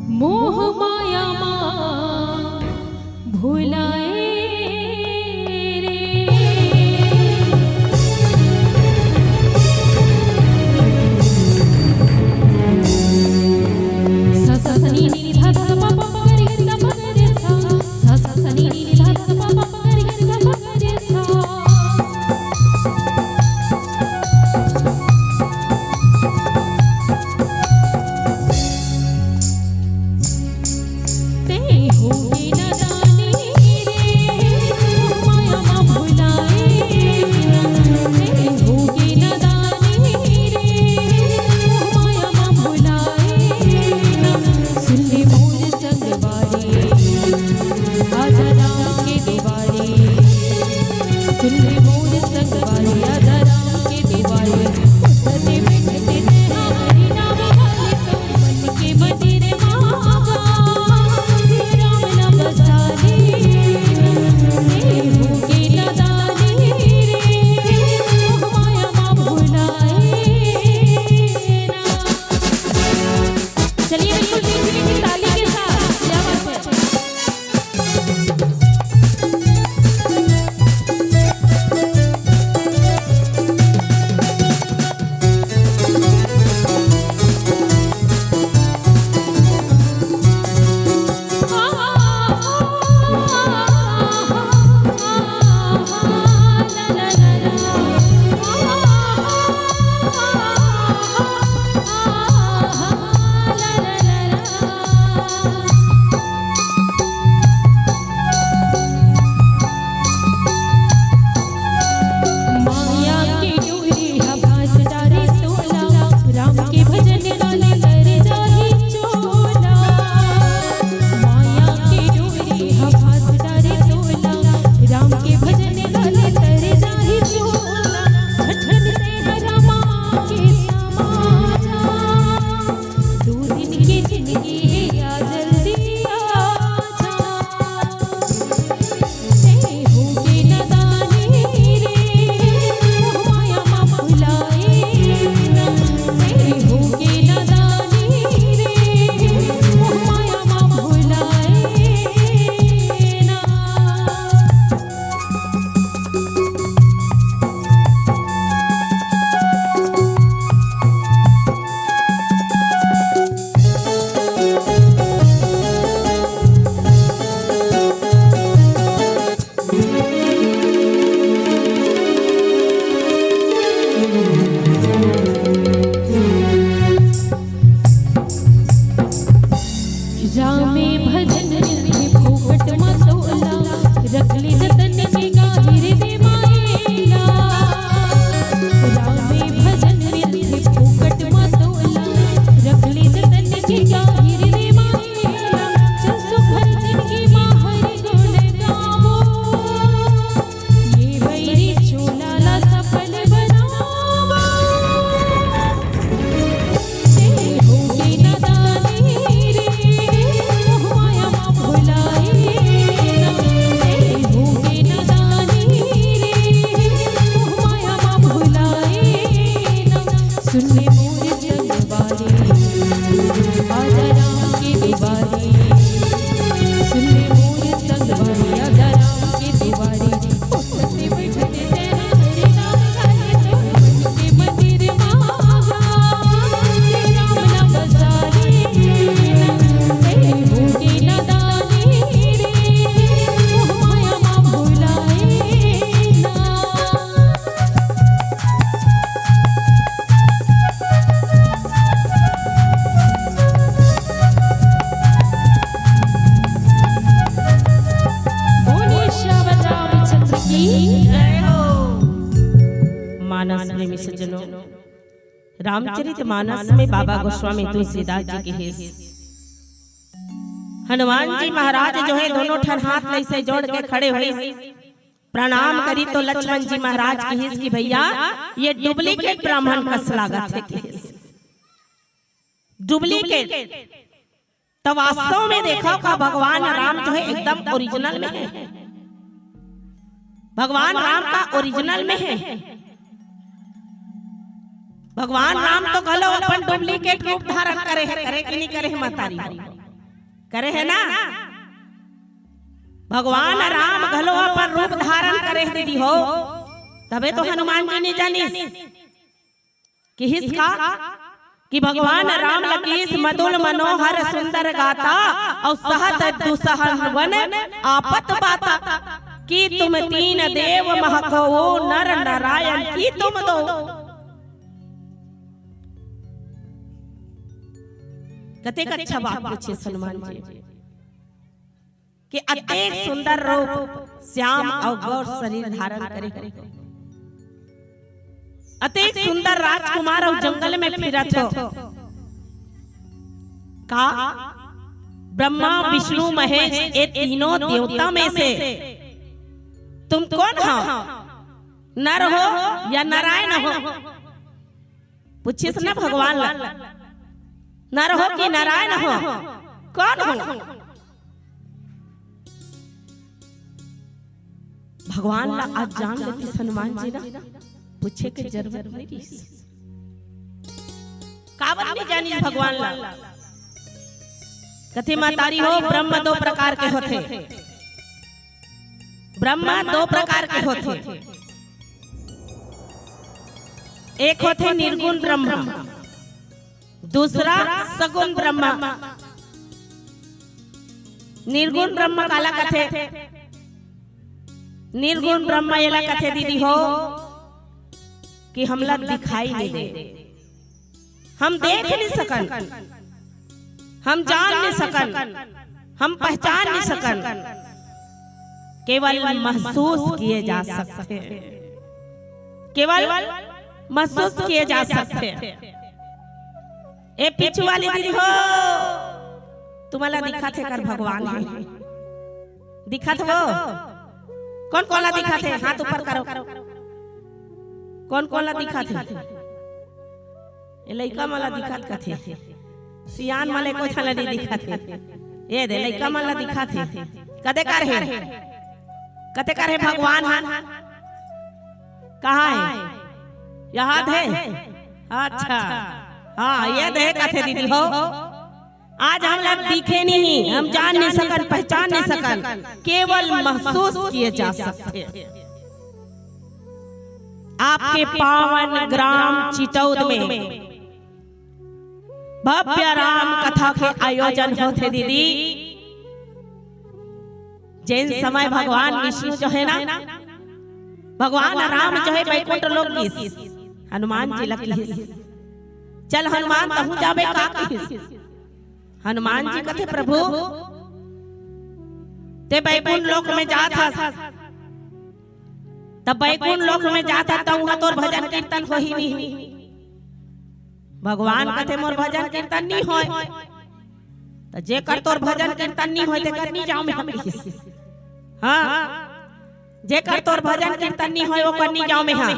मोह माया मा भुलाए रे। सा सा सा नी नी नी धा धा सा पा पा पा गा रे गा रे गा पा गा रे सा। सा सा सा नी नी नी धा धा सा पा पा पा गा रे गा रे गा पा गा रे सा। चलिए, बिल्कुल मीठी मीठी ताली के साथ, क्या बात है। रामचरित मानस में बाबा गोस्वामी तुलसीदास जी किहिस, हनुमान जी महाराज जो हे दोनों ठन हाथ ल अइसे जोड़ के खड़े होइस, प्रणाम करिस तो लक्ष्मण जी महाराज किहिस कि भैया, ये डुप्लीकेट ब्राह्मण कस लागत हे किहिस। डुप्लीकेट। त वास्तव में देखव का भगवान राम जो हे एकदम ओरिजिनल में हे। भगवान राम का ओरिजिनल में हे। भगवान राम तो घलो अपन डुप्लीकेट रूप धारण करे हे, करे कि नहीं करे हे महतारी? करे हे ना? भगवान राम घलो अपन रूप धारण करे हे दीदी हो, तभे तो हनुमान जी नहीं जानिस। किहिस का कि भगवान राम ल किहिस मधुर मनोहर सुंदर गाथा अउ सहत दुसहन वन आपत बाता, कि तुम तीन देव महकहो नर नारायण की तुम दो। कतेक अच्छा बात पूछे हनुमान जी। कि अतेक सुंदर रूप श्याम अउ गौर शरीर धारण करे हो, अतेक सुंदर राजकुमार अउ जंगल में फिरत हो। का ब्रह्मा, विष्णु, महेश, ये तीनों देवता में से तुम कौन हो? नर हो या नारायण हो? पूछिस ना भगवान ला, नर हो कि नारायण हो, कौन हो? भगवान ला आज जान लेतिस हनुमान जी ना, पूछे के जरूरत नहीं रहिस। काबर नहीं जानिस भगवान ला? कथे महतारी हो, ब्रह्म दो प्रकार के होथे। ब्रह्म दो प्रकार के होथे। एक होथे निर्गुण ब्रह्म, दूसरा सगुण ब्रह्म। निर्गुण ब्रह्म काला कथे? निर्गुण ब्रह्म एला कथे दीदी हो कि हमला दिखाई नहीं दे, हम देख नहीं सकन, हम जान नहीं सकन, हम पहचान नहीं सकन, केवल महसूस किए जा सकथे, केवल महसूस किए जा सकथे। ए पीछू वाली दीदी हो, तुम्हारा दिखत हे कर भगवान हे, दिखत हो? कौन कौन ला दिखत हे? हाथ ऊपर करो। कौन कौन ला दिखत हे? ए लइका मन ला दिखत कथे, सियान मन ला एको झन ला नहीं दिखत हे। ये दे लइका मन ला दिखत हे। कते कर हे? कते कर हे भगवान हा? कहाँ हे? याद हे? अच्छा, हाँ, ये दे कथे दीदी हो। आज हमला दिखे नहीं, हम जान नहीं सकन, पहचान नहीं सकन, केवल महसूस किए जा सकथे। आपके पावन ग्राम चितौद में भव्य राम कथा के आयोजन होथे दीदी। जेन समय भगवान विष्णु जो हे ना, भगवान राम जो हे बैकुंठ लोक गिस, हनुमान जी ला किहिस, "चल हनुमान, तहूँ जाबे का?" किहिस। हनुमान जी कथे, "प्रभु, ते बैकुंठ लोक में जात हस, तब बैकुंठ लोक में जात हस, त उहाँ तोर भजन कीर्तन होही नहीं।" भगवान कथे, "मोर भजन कीर्तन नहीं होय, त जेकर तोर भजन कीर्तन नहीं होय, तेकर नहीं जाँव मैं हा।" हाँ, जेकर तोर भजन कीर्तन नहीं होय, ओकर नहीं जाँव मैं हा।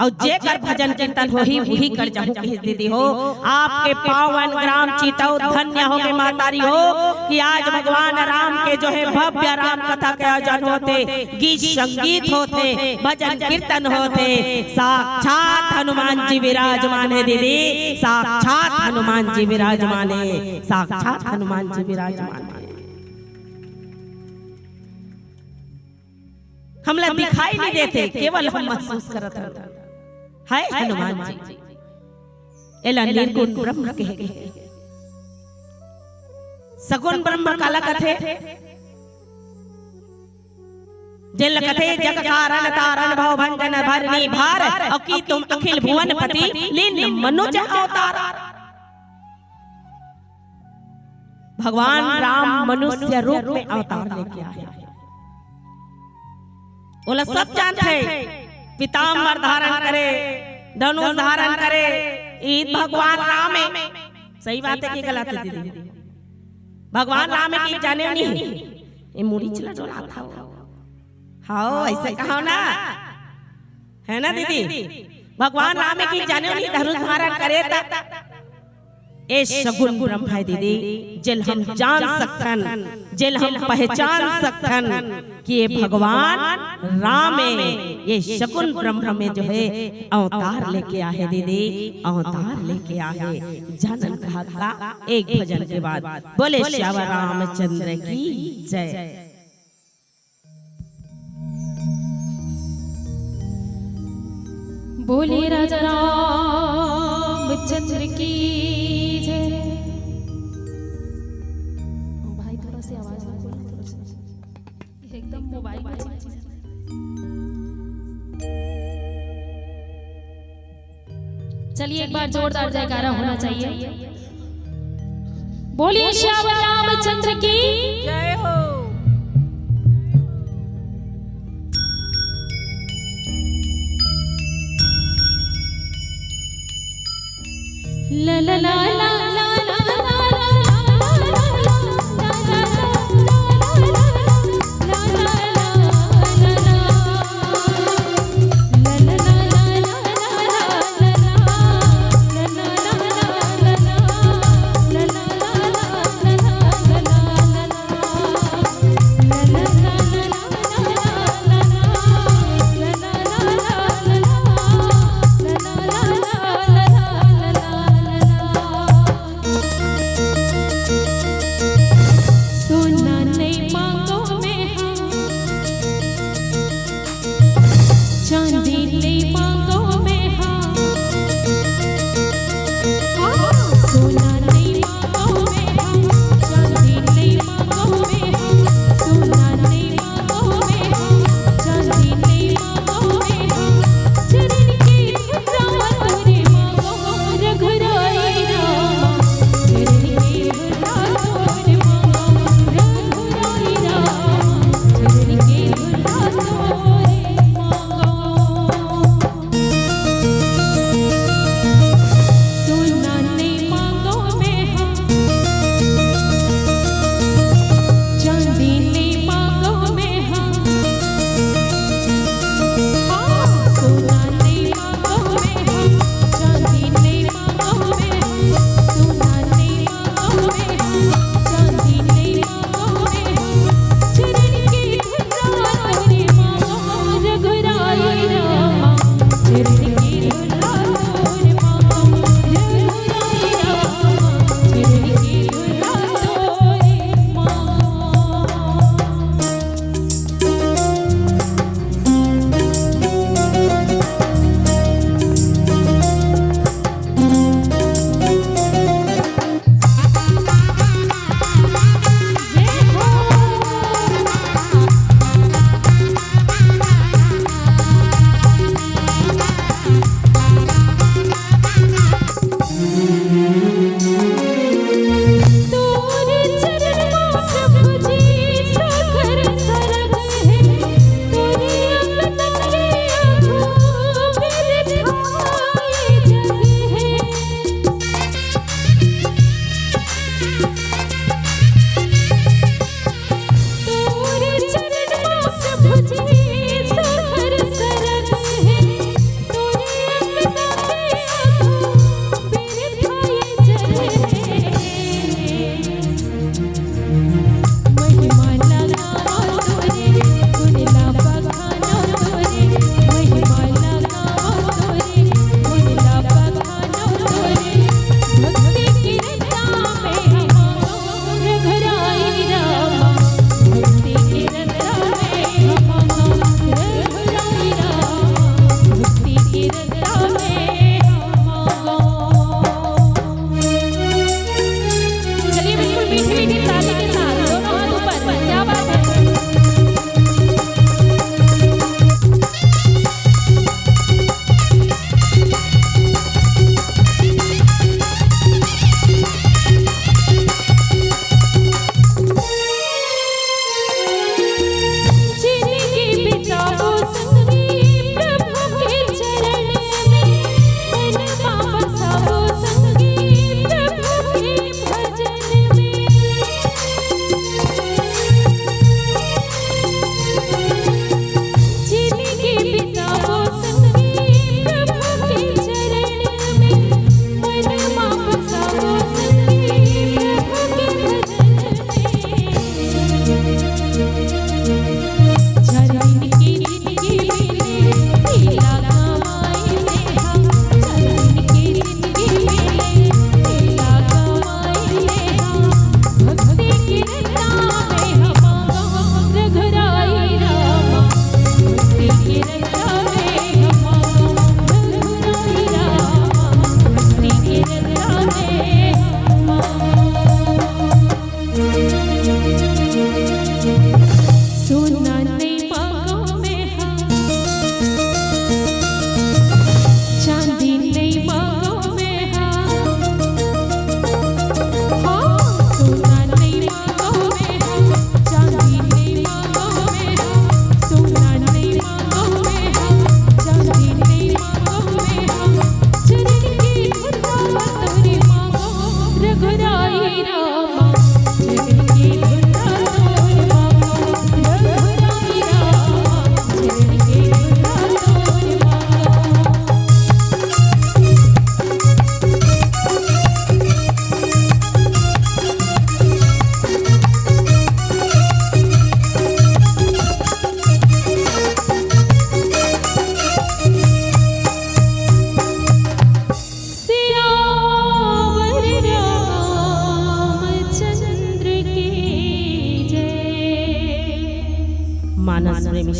अउ जेकर भजन कीर्तन होही, उही कर जाहूँ किहिस दीदी हो। आपके पावन ग्राम चितौद धन्य होगे महतारी हो कि आज भगवान राम के जो हे भव्य राम कथा के आयोजन होथे, गीत संगीत होथे, भजन कीर्तन होथे। साक्षात हनुमान जी विराजमान हे दीदी, साक्षात हनुमान जी विराजमान हे, साक्षात हनुमान जी विराजमान हे। हमला दिखाई नहीं देथे, केवल हम महसूस करत हन। हे हनुमान जी, एला निर्गुण ब्रह्म कहे गे। सगुण ब्रह्म काला कथे? जेला कथे जग कारण तारण भव भंजन भरनी भार, अउ की तुम अखिल भुवन पति लीन मनुज अवतार। भगवान राम मनुष्य रूप में अवतार लेके आए। ओला सब जानथे, पीताम्बर धारण करे, धनुष धारण करे, ईद भगवान राम हे। सही बात हे कि गलत हे दीदी? भगवान राम हे कि जानेव नहीं? ये मुड़ी चला डोलात हव। हाँ, ऐसे कहो ना, है ना दीदी? भगवान राम हे कि जानेव नहीं, धनुष धारण करे त ए सगुन ब्रह्म हे दीदी, जेल हम जान सकथन, जेल हम पहचान सकथन कि ये भगवान राम हे, ये सगुन ब्रह्म में जो है अवतार लेके आहे दीदी, अवतार लेके आहे। जानन कहा था एक भजन के बाद। बोले श्यावर रामचंद्र की जय। बोले राजा रामचंद्र की जय। भाई, थोड़ा सी आवाज में बोलना, थोड़ा सा। एकदम मोबाइल में चिपचिप। चलिए, एक बार जोरदार जयकारा होना चाहिए। बोलिए श्यावर रामचंद्र की जय हो।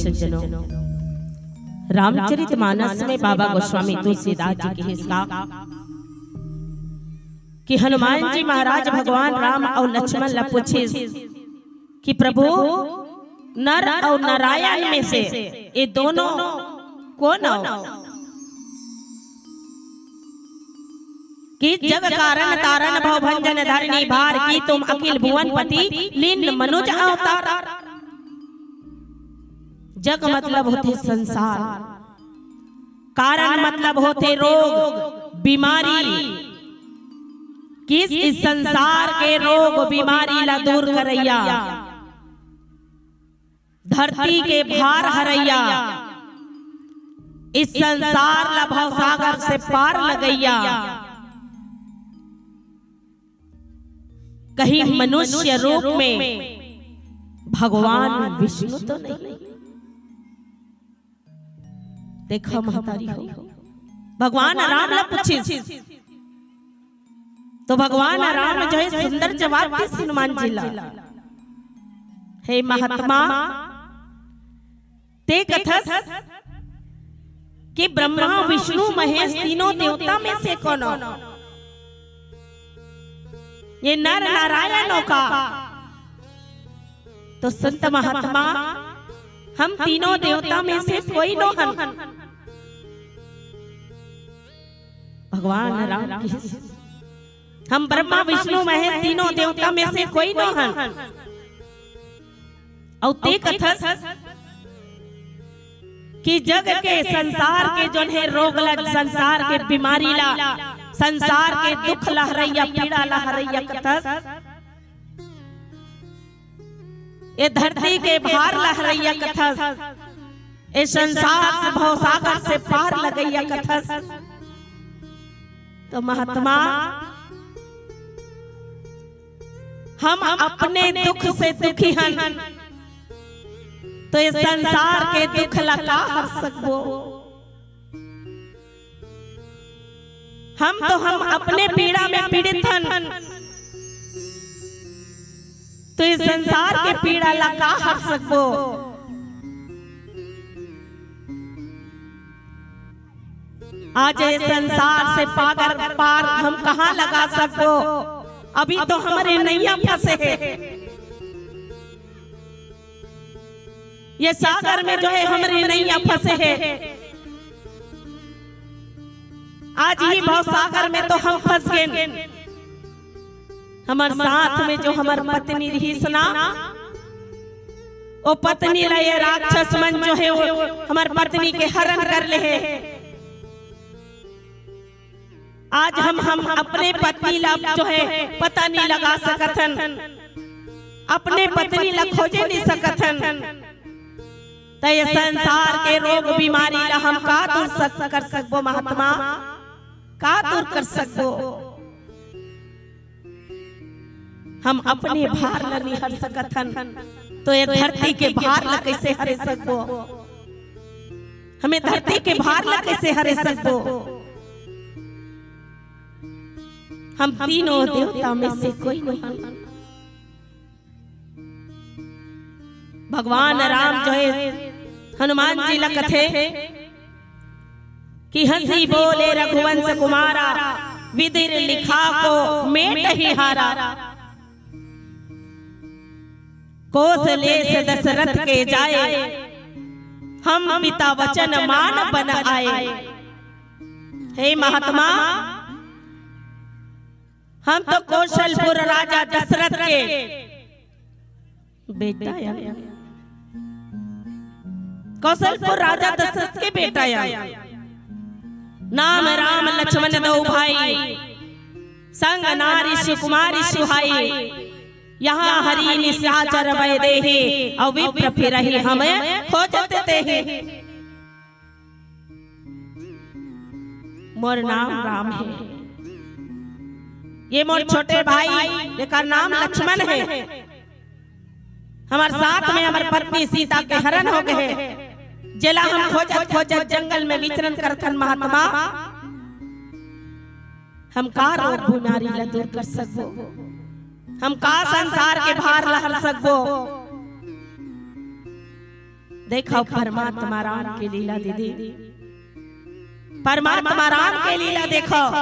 सज्जनों, रामचरित मानस में बाबा गोस्वामी तुलसीदास जी के हिस्सा कि हनुमान जी महाराज भगवान राम अउ लक्ष्मण ला पूछिस कि प्रभु, नर अउ नारायण में से ये दोनों कोन अउ? कि जग कारण तारण भव भंजन धरनी भार, की तुम अखिल भुवन पति लीन मनुज अवतार। जग मतलब होथे संसार, कारण मतलब होथे रोग बीमारी। किस इस संसार के रोग बीमारी ला दूर करैया, धरती के भार हरैया, इस संसार ला भवसागर से पार लगैया, कहीं मनुष्य रूप में भगवान विष्णु तो नहीं? देखो महतारी हो, भगवान राम ला पूछिस, तो भगवान राम जो है सुंदर जवाब दिस हनुमान जी ला, हे महात्मा, ते कथस कि ब्रह्मा विष्णु महेश तीनों देवता में से कोनो, ये नर नारायण हो का? तो संत महात्मा, हम तीनों देवता में से कोई नो हन। भगवान राम की, हम ब्रह्मा विष्णु महेश तीनों देवता में से कोई नो हन। अउ ते कथस कि जग के संसार के जोन हे रोग ला, संसार के बीमारी ला, संसार के दुख ला हरैया, पीड़ा ला हरैया कथस, ये धरती के भार ला हरैया कथस, ये संसार से भवसागर से पार लगैया कथस। तो महात्मा, हम अपने दुख से दुखी हन, तो ये संसार के दुख ला का हर सकबो? हम तो हम अपने पीड़ा में पीड़ित हन, तो इस संसार के पीड़ा ला का हर सकबो? आज ये संसार से पागर पार हम कहाँ लगा सकबो? अभी तो हमरे नैया फंसे हे, ये सागर में जो है हमरे नैया फंसे हे। आज ही भव सागर में तो हम फंस गेन। हमर साथ में जो हमर पत्नी रहिस ना, ओ पत्नी ला ये राक्षस मन जो है वो हमर पत्नी के हरण कर ले हे। आज हम, हम अपने पत्नी ला जो है पता नहीं लगा सकत हन, अपने पत्नी ला खोजे नहीं सकत हन। त ये संसार के रोग बीमारी ला हम का दूर सक-, कर सकबो महात्मा, का दूर कर सकबो? हम अपने भार ला नहीं हर सकत हन, तो ये धरती के भार ला कैसे हरे सकबो? हमें धरती के भार ला कैसे हरे सकबो? हम तीनों देवता में से कोई नहीं। भगवान राम जो है हनुमान जी ला कथे कि हंसी बोले रघुवंश कुमारा, विधिर लिखा को मेट ही हारा। कोसलेस दशरथ के जाए, हम पिता वचन मान बन आए। हे महात्मा, हम तो कौशलपुर राजा दशरथ के बेटा या, कौशलपुर राजा दशरथ के बेटा या। नाम राम लक्ष्मण दो भाई, संग नारी सुकुमारी सुहाई। यहाँ हरि निशाचर वै देही, अउ विप्र फिरही हम खोजत तेही। मोर नाम राम हे। ये मोर छोटे भाई, एकर नाम लक्ष्मण हे। हमर साथ में हमर पत्नी सीता के हरण हो गए हे, जेला हम खोजत खोजत जंगल में विचरण करथन महात्मा। हम का रोग बीमारी ला दूर कर सकबो? हम का संसार के भार ला हर सकबो? देखव परमात्मा राम के लीला दीदी, परमात्मा राम के लीला देखव।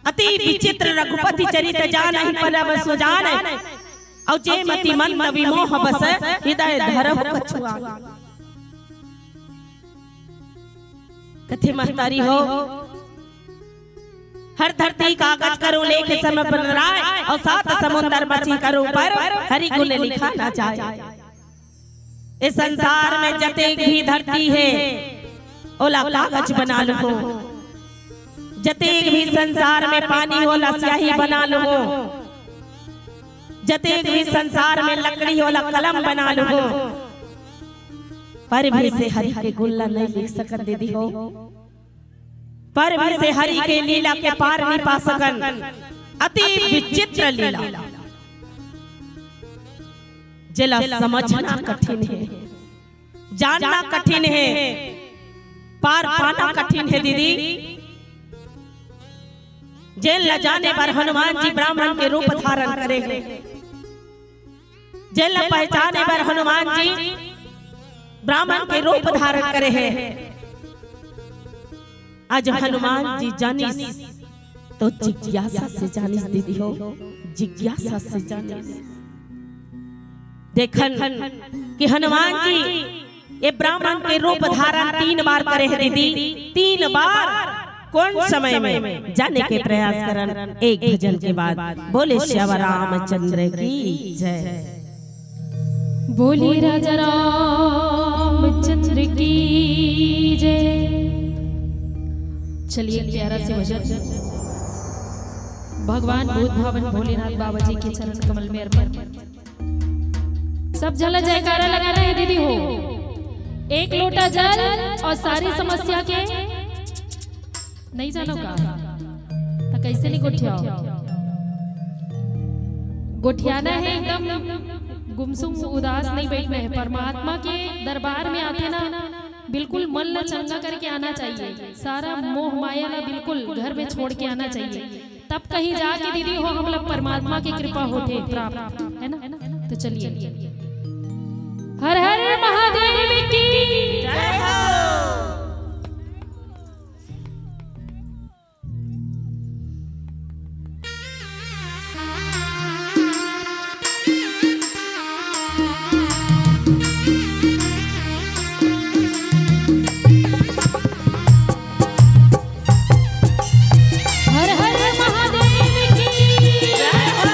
अति विचित्र रघुपति चरित जानहि परम सुजान, अउ जे मति मंद विमोह बस हृदय धरहु कछुआन। कथे महतारी हो, हर धरती कागज करो लेख सम बन राय, अउ सात समुंदर मछि करो पर हरि गुण लिखा न जाय। ए संसार में जतेक भी धरती हे, ओला कागज बना लूहूं। जतेक भी संसार में पानी हे, ओला स्याही बना लूहूं। जतेक भी संसार में लकड़ी हे, ओला कलम बना लूहूं। पर भी से हरि के गुण ला नइ लिख सकन दीदी हो। पर भी से हरि के लीला के पार नइ पा सकन। अति विचित्र लीला, जेला समझना कठिन हे, जानना कठिन हे, पार पाना कठिन हे दीदी। जेन ला जाने बर हनुमान जी ब्राह्मण के रूप धारण करे हे, जेन ला पहचाने बर हनुमान जी ब्राह्मण के रूप धारण करे हे। आज हनुमान जी जानिस तो जिज्ञासा से जानिस दीदी हो, जिज्ञासा से जानिस। देखन कि हनुमान जी ये ब्राह्मण के रूप धारण तीन बार करे हे दीदी, तीन बार। कोन समय में, जाने के प्रयास करन एक भजन के बाद। बोले श्याम रामचंद्र की जय। बोले राजा रामचंद्र की जय। चलिए प्यारा से भजन भगवान भूत भावन भोलेनाथ बाबा जी के चरण कमल में अर्पण। सब झन ला जयकारा लगाना हे दीदी हो। एक लोटा जल अउ सारी समस्या के नइ जानो का? त कइसे नइ गोठियाव? गोठियाना हे, एकदम गुमसुम उदास नइ बइठना हे। परमात्मा के दरबार में आथे ना, बिल्कुल मन ला चंगा करके आना चाहिए। सारा मोह माया ला बिल्कुल घर में छोड़ के आना चाहिए। तब कहीं जाके दीदी हो हमला परमात्मा के कृपा होथे प्राप्त, है ना? तो चलिए, हर हर महादेव की जय हो। हर हर महादेव की जय हो।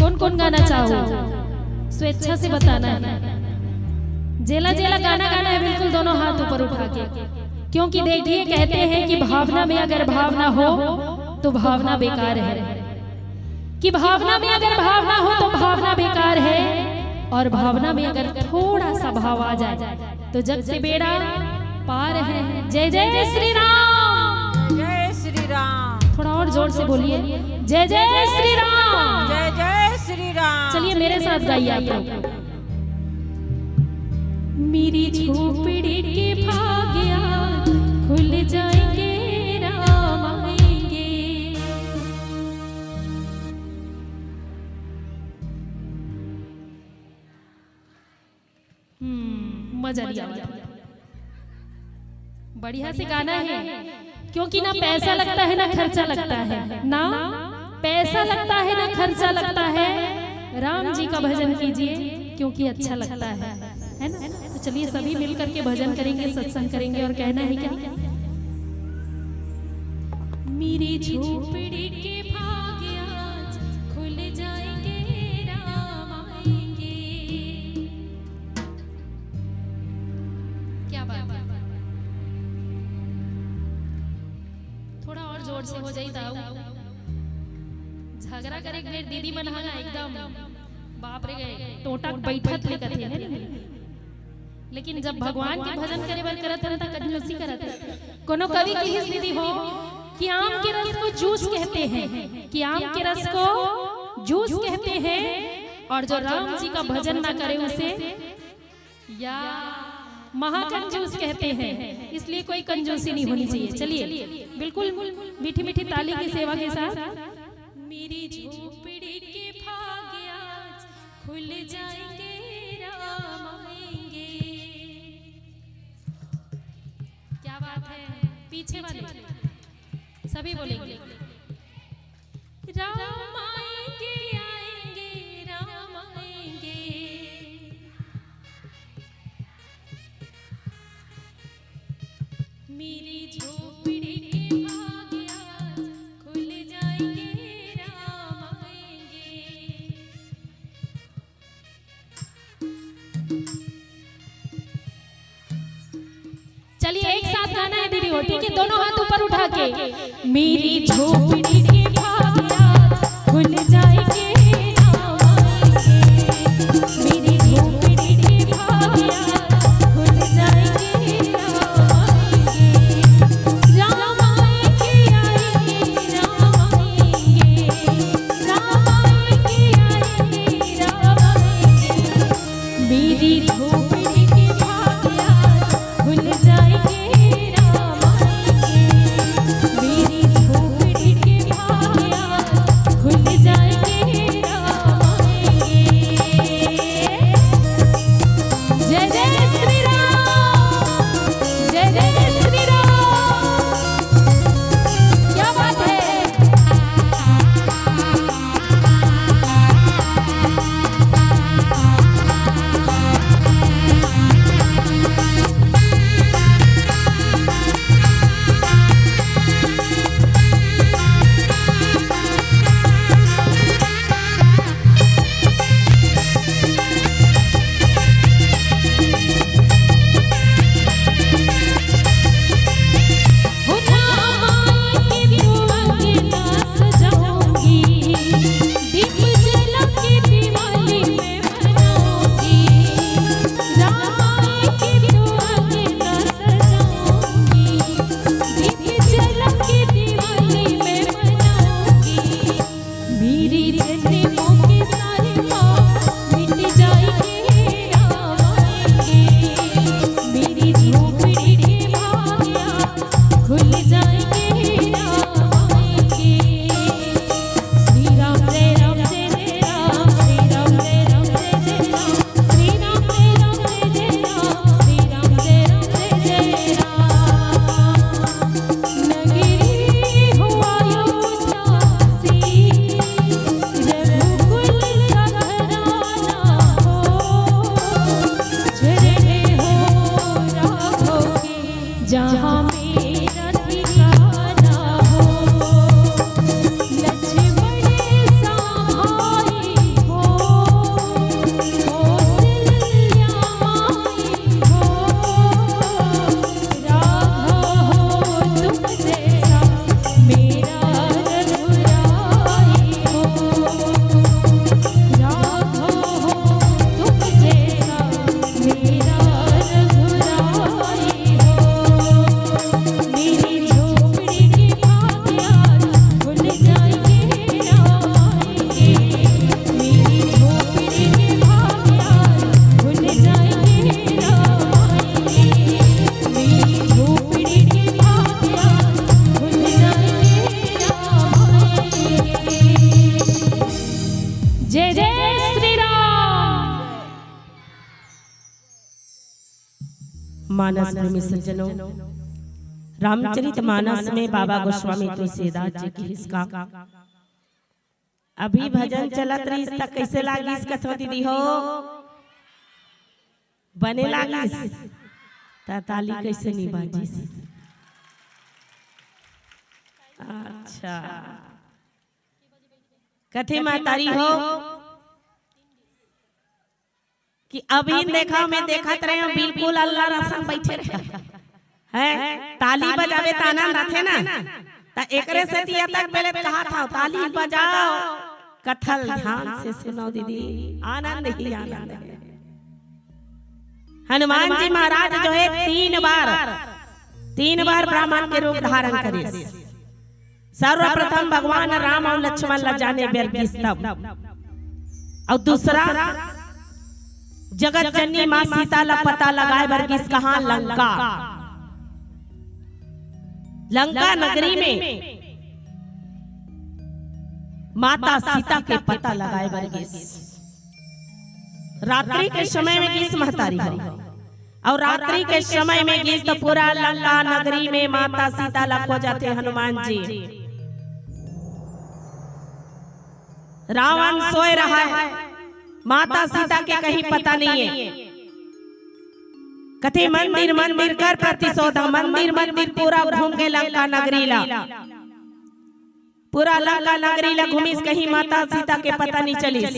कौन कौन गाना चाहो, स्वेच्छा से बताना है। जेला जेला गाना गाना है, बिल्कुल दोनों हाथ ऊपर उठा के, क्योंकि देखिए, कहते हैं कि भावना में अगर भाव ना हो तो भावना बेकार है, कि भावना में अगर भाव ना हो तो भावना बेकार है, और भावना में अगर थोड़ा सा भाव आ जाए तो जग से बेड़ा पार है। जय जय श्री राम। जय श्री राम। थोड़ा और जोर से बोलिए, जय जय श्री राम। जय जय श्री राम। चलिए, मेरे साथ गाइए आप लोग। मेरी झोपड़ी के भाग आज खुल जाएंगे, राम आएंगे। हम्म, मजा लिया, बढ़िया से गाना है, क्योंकि ना पैसा लगता है ना खर्चा लगता है, ना पैसा लगता है ना खर्चा लगता है। राम जी का भजन कीजिए, क्योंकि अच्छा लगता है, है ना? तो चलिए, सभी मिल करके भजन करेंगे, सत्संग करेंगे। और कहना है क्या? मेरी झोपड़ी के भाग आज खुल जाएंगे, राम आएंगे। क्या बात है, थोड़ा और जोर से हो जाई ताऊ। झगड़ा करे एक बेर दीदी मन हा ना एकदम, बाप रे, टोटक बैठत ले कथे है ना। लेकिन जब भगवान के भजन करे बर करत हन, त कंजूसी करत हन। कोनो कवि किहिस दीदी हो कि आम के रस को जूस कहते हैं, कि आम के रस को जूस कहते हैं, और जो राम जी का भजन ना करे उसे या महाकंजूस कहते हैं। इसलिए कोई कंजूसी नहीं होनी चाहिए। चलिए, बिल्कुल मीठी मीठी ताली की सेवा के साथ। मेरी झोपड़ी के भाग आज खुल जाएंगे, राम आएंगे। क्या बात है, पीछे वाले सभी बोलेंगे, राम आएंगे, आएंगे, राम आएंगे। मेरी झोपड़ी के भाग आज खुल जाएंगे, राम आएंगे। चलिए, एक साथ गाना है दीदी हो, ठीक है? दोनों हाथ ऊपर उठा के। मेरी झोपड़ी के भाग आज खुल जाएंगे, राम आएंगे। मेरी झोपड़ी के भाग आज खुल जाएंगे, राम आएंगे। राम आएंगे, आएंगे, राम आएंगे। राम आएंगे, आएंगे, राम आएंगे। मेरी झोपड़ी के भाग आज खुल जाएंगे, राम आएंगे। मेरी झोपड़ी के भाग जय जय श्री राम। मानस प्रेमी सज्जनों, रामचरित मानस में बाबा गोस्वामी तुलसीदास जी के हिसका अभी भजन चलत रहिस त कइसे लागिस कथो दीदी हो? बने लागिस? त ताली कइसे नी बाजिस? अच्छा, कथे महतारी हो कि अभी देखा, मैं देखत रहे हूँ, बिल्कुल अल्लाह रसम बैठे रहे हैं, ताली बजावे त आनंद आथे ना, त एकरे सेती अतक बेले कहा था, ताली बजाओ, कथा ल ध्यान से सुनो दीदी, आनंद ही आनंद है। हनुमान जी महाराज जो है तीन बार, तीन बार ब्राह्मण के रूप धारण करिस। सर्वप्रथम भगवान राम अउ लक्ष्मण ला जाने बर गिस तब, अउ दूसरा जगत जननी माँ सीता ला पता लगाए बर गिस कहाँ? लंका। लंका नगरी में माता सीता के पता लगाए बर गिस। रात्रि के समय में गिस महतारी हो, अउ रात्रि के समय में गिस त पूरा लंका नगरी में माता सीता ला खोजथे हनुमान जी। रावण सोए रहा है, माता सीता के कहीं पता नहीं है। कथे मंदिर मंदिर कर प्रतिशोधा, मंदिर मंदिर पूरा घूम के लंका नगरी ला, पूरा लंका नगरी ला घूमिस, कहीं माता सीता के पता नहीं चलिस।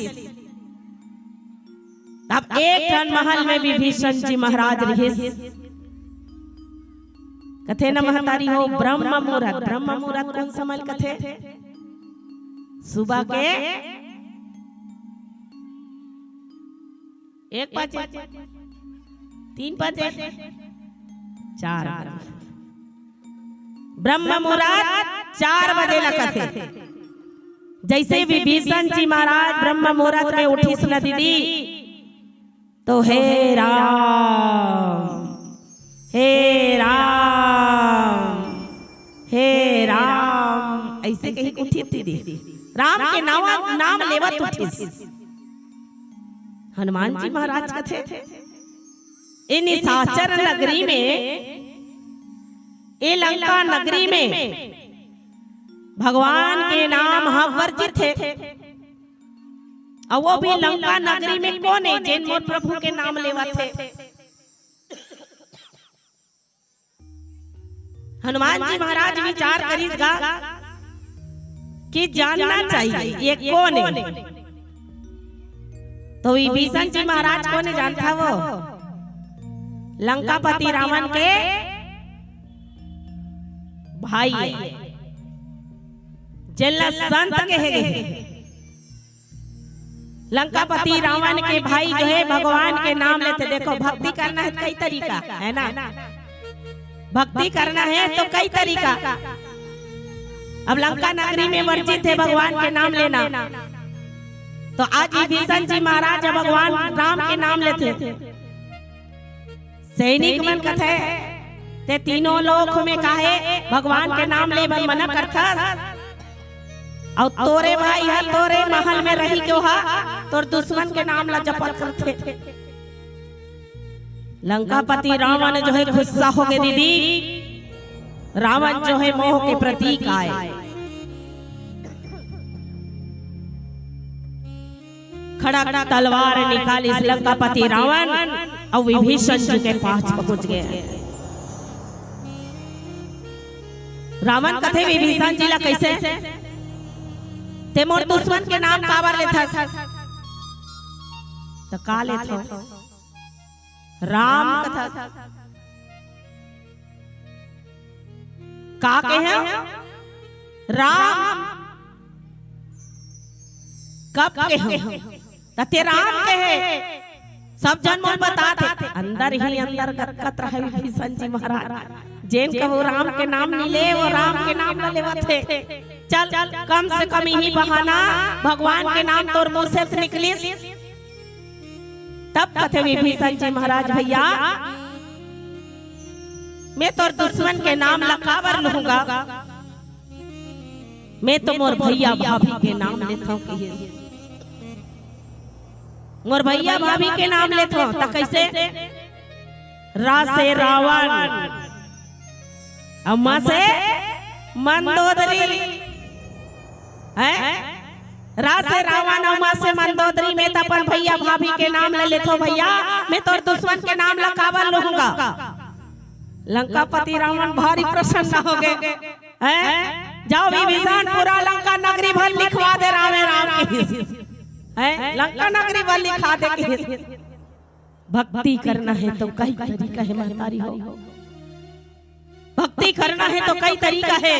तब एक ठन महल में विभीषण जी महाराज रहिस। कथे न महतारी हो ब्रह्म मुहूर्त, ब्रह्म मुहूर्त कोन समय ल कथे? सुबह के एक बजे, तीन बजे, चार बजे। ब्रह्म मुहूर्त चार बजे ल कथे। जइसे विभीषण जी महाराज ब्रह्म मुहूर्त में उठिस न दीदी, तो हे राम, हे राम, हे राम, अइसे कहिके उठिस दीदी। राम के नाम, नाम लेवत उठिस। हनुमान जी महाराज कथे, ए निशाचर नगरी में, ए लंका नगरी में भगवान के नाम ह वर्जित हे। अउ वो भी लंका नगरी में कोन हे जेन मोर प्रभु के नाम लेवत हे? हनुमान जी महाराज विचार करिस गा कि जानना चाहिए ये कोन हे। तो विभीषण जी महाराज कोन हे जानथव? लंकापति रावण के भाई हे, जेला संत कहे गे हे। लंकापति रावण के भाई जो हे भगवान के नाम लेथे। देखो, भक्ति करना हे कई तरीका, है ना? भक्ति करना हे तो कई तरीका। अब लंका नगरी में वर्जित हे भगवान के नाम लेना, तो आज विभीषण जी महाराज भगवान राम के नाम लेथे। सैनिक मन कथे, "ते तीनों लोक में काहे भगवान के नाम ले बर मना करथस? अउ तोरे भाई ह तोरे महल में रहि के ओहा तोर दुश्मन के नाम ला जपत करथे।" लंकापति रावण जो हे गुस्सा हो गे दीदी, रावण जो हे मोह के प्रतीक आय। खड़क तलवार निकालिस लंकापति रावण अउ विभीषण जी के पास पहुंच गे। रावण कथे विभीषण जी ला, "कइसे ते मोर दुश्मन के नाम काबर लेथस?" त का लेथव? राम कथा। का कहे? राम। कब कहे? त ते राम कहे। सब जन मोर बतात हे। अंदर ही अंदर गदगद रहे विभीषण जी महाराज। जेन कभू राम के नाम नी ले, वो राम के नाम ल लेवत हे। चल, कम से कम इही बहाना भगवान के नाम तोर मुंह से निकलिस। तब कथे विभीषण जी महाराज, "भैया, मैं तोर दुश्मन के नाम ला काबर लूंगा? मैं तो मोर भैया भाभी के नाम लेथव," कहिस। मोर भैया भाभी के नाम लेथो त कइसे? रा से रावण, अउ म से मंदोदरी। हैं? रा से रावण अउ म से मंदोदरी में त अपन भैया भाभी के नाम ले लेथो। भैया, मैं तोर दुश्मन के नाम ला काबर लूहूंगा? लंकापति रावण भारी प्रसन्न हो गए। हैं? जाओ विभीषण, पूरा लंका नगरी भर लिखवा दे रामे राम के। हैं? लंका नगरी भर लिखा दे के। भक्ति करना है तो कई तरीका है महतारी हो, भक्ति करना है तो कई तरीका है।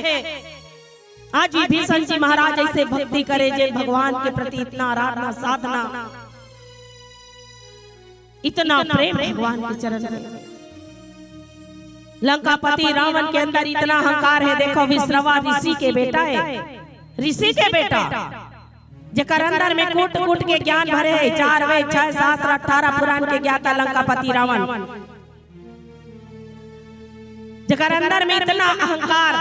आज विभीषण जी महाराज ऐसे भक्ति करे, जे भगवान के प्रति इतना आराधना साधना, इतना प्रेम भगवान के चरण में। लंकापति रावण के अंदर इतना अहंकार है। देखो, विश्रवा ऋषि के बेटा है, ऋषि के बेटा, जेकर अंदर में कूट कूट के ज्ञान भरे है। चार वेद, छह शास्त्र, अठारह पुराण के ज्ञाता लंकापति रावण, जेकर अंदर में इतना अहंकार,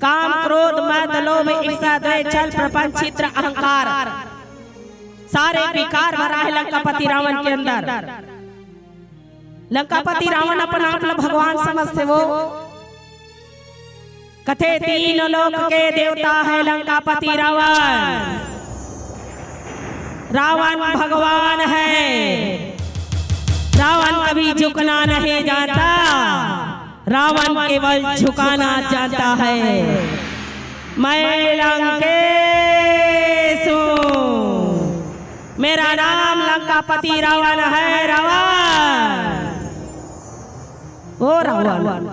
काम, क्रोध, मद, लोभ, ईर्ष्या, द्वेष, छल, प्रपंच, छिद्र, अहंकार, सारे विकार भरा है लंकापति रावण के अंदर। लंकापति रावण अपन आप ला भगवान समझथे वो। कथे तीन लोक के देवता है लंकापति रावण। रावण भगवान है। रावण कभी झुकना नहीं जानता, रावण केवल झुकाना जानता है। मैं लंकेश हूँ, मेरा नाम लंकापति रावण है। रावण, ओ रावण,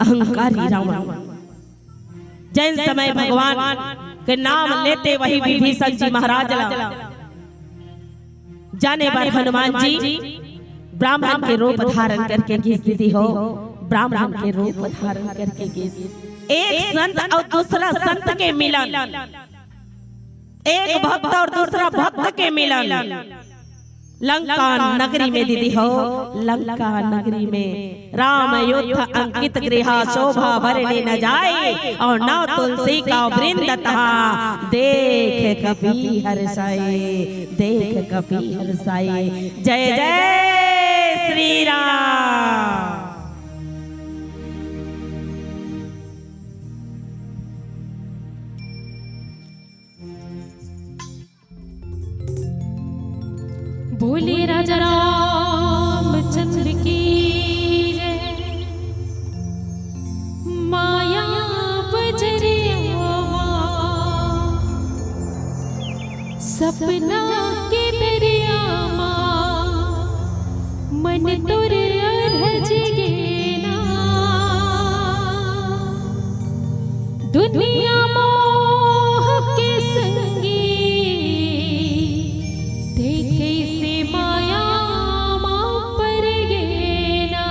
अहंकारी रावण। जैन समय भगवान के नाम लेते वही विभीषण जी महाराज ला जाने बर हनुमान जी ब्राह्मण के रूप धारण करके गिस दीदी हो, ब्राह्मण के रूप धारण करके गिस। एक संत अउ दूसरा संत के मिलन, एक भक्त अउ दूसरा भक्त के मिलन लंका नगरी में दीदी हो, लंका नगरी में राम अयोध्या अंकित गृहा शोभा बरने न जाए, अउ नव तुलसी का वृंद तहाँ देख कपि हर्षाए, देख कपि हर्षाए। जय जय श्री राम। बोले राजा रामचंद्र की जय। माया बजरिया मा, सपना के दरिया मा, मन तोर अरझ गे ना। दुनिया मोह के संगी, ते कइसे माया मा पर गे ना।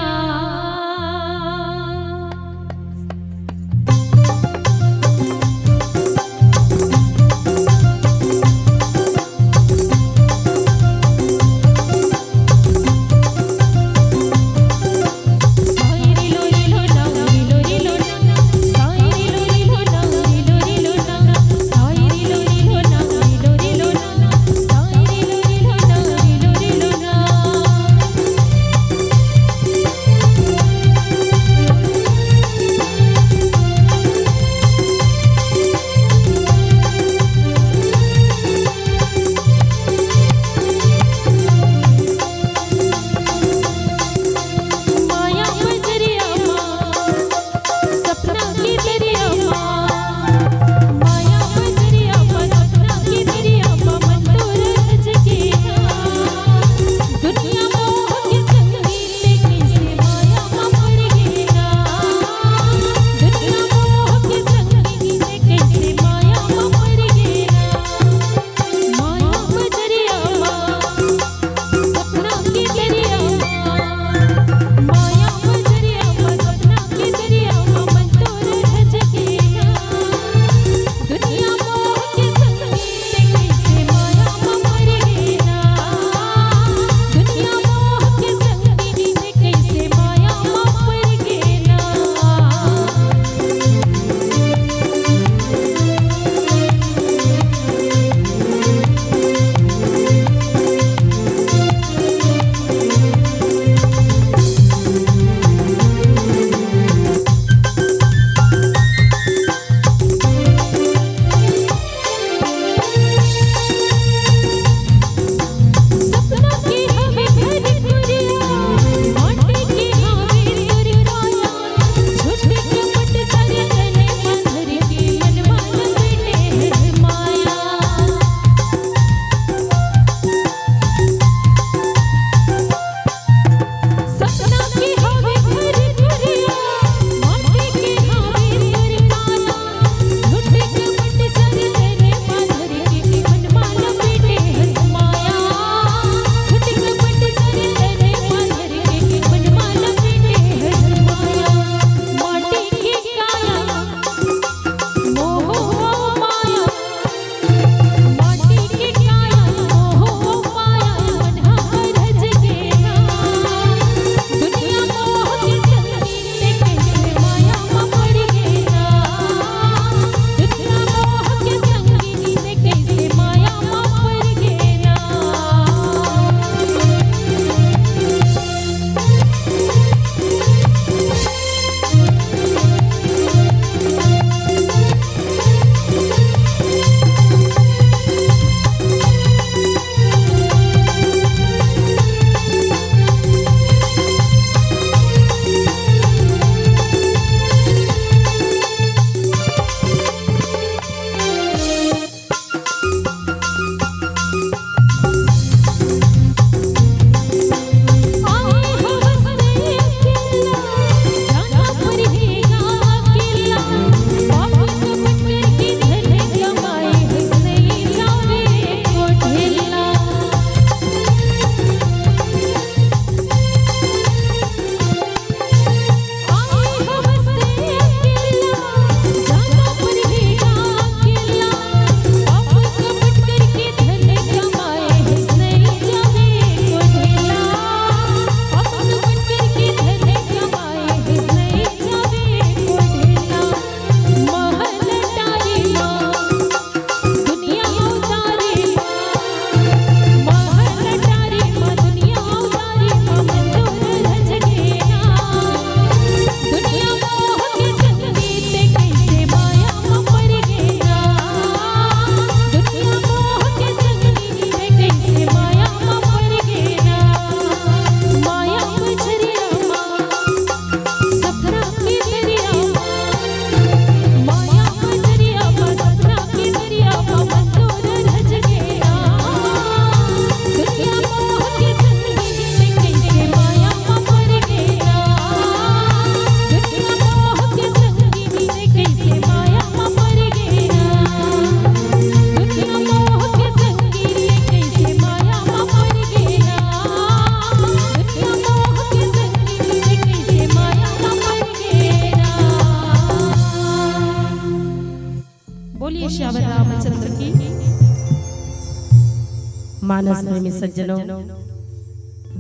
मानस प्रेमी सज्जनों,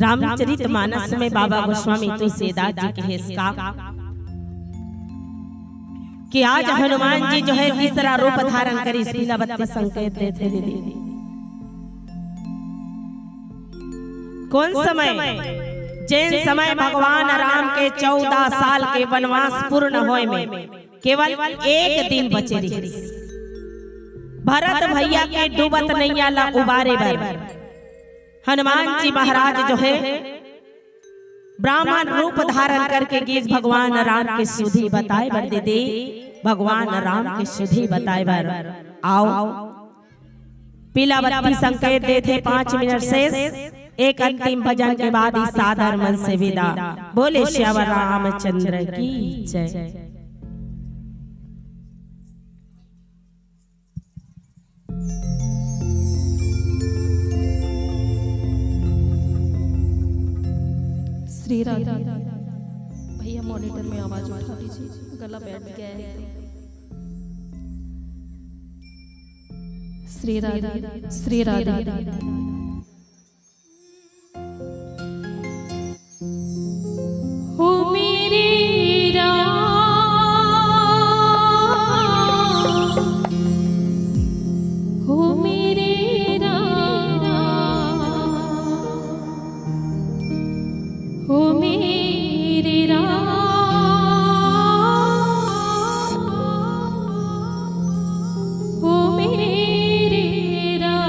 रामचरित मानस में बाबा गोस्वामी तुलसीदास जी के हेस का कि आज हनुमान जी जो है तीसरा रूप धारण करिस, पीला बत्ती संकेत देथे दीदी। कौन समय? जेन समय भगवान राम के चौदह साल के वनवास पूर्ण होए में केवल एक दिन बचे रहिस। भरत भैया के डूबत नैया ला उबारे बर हनुमान जी महाराज जो है ब्राह्मण रूप धारण करके गिस भगवान राम के सुधि बताए बर दीदी, भगवान राम के सुधि बताए बर। आओ, पीला बत्ती संकेत देथे, पाँच मिनट शेष, एक अंतिम भजन के बाद ही सादर मन से विदा। बोले सियावर रामचंद्र की जय। श्री राधे। भैया, मॉनिटर में आवाज उठा दीजिए, गला बैठ गया है। श्री राधे, श्री राधे। हो मेरे राम, हो मेरे राम, हो मेरे राम, हो मेरे राम।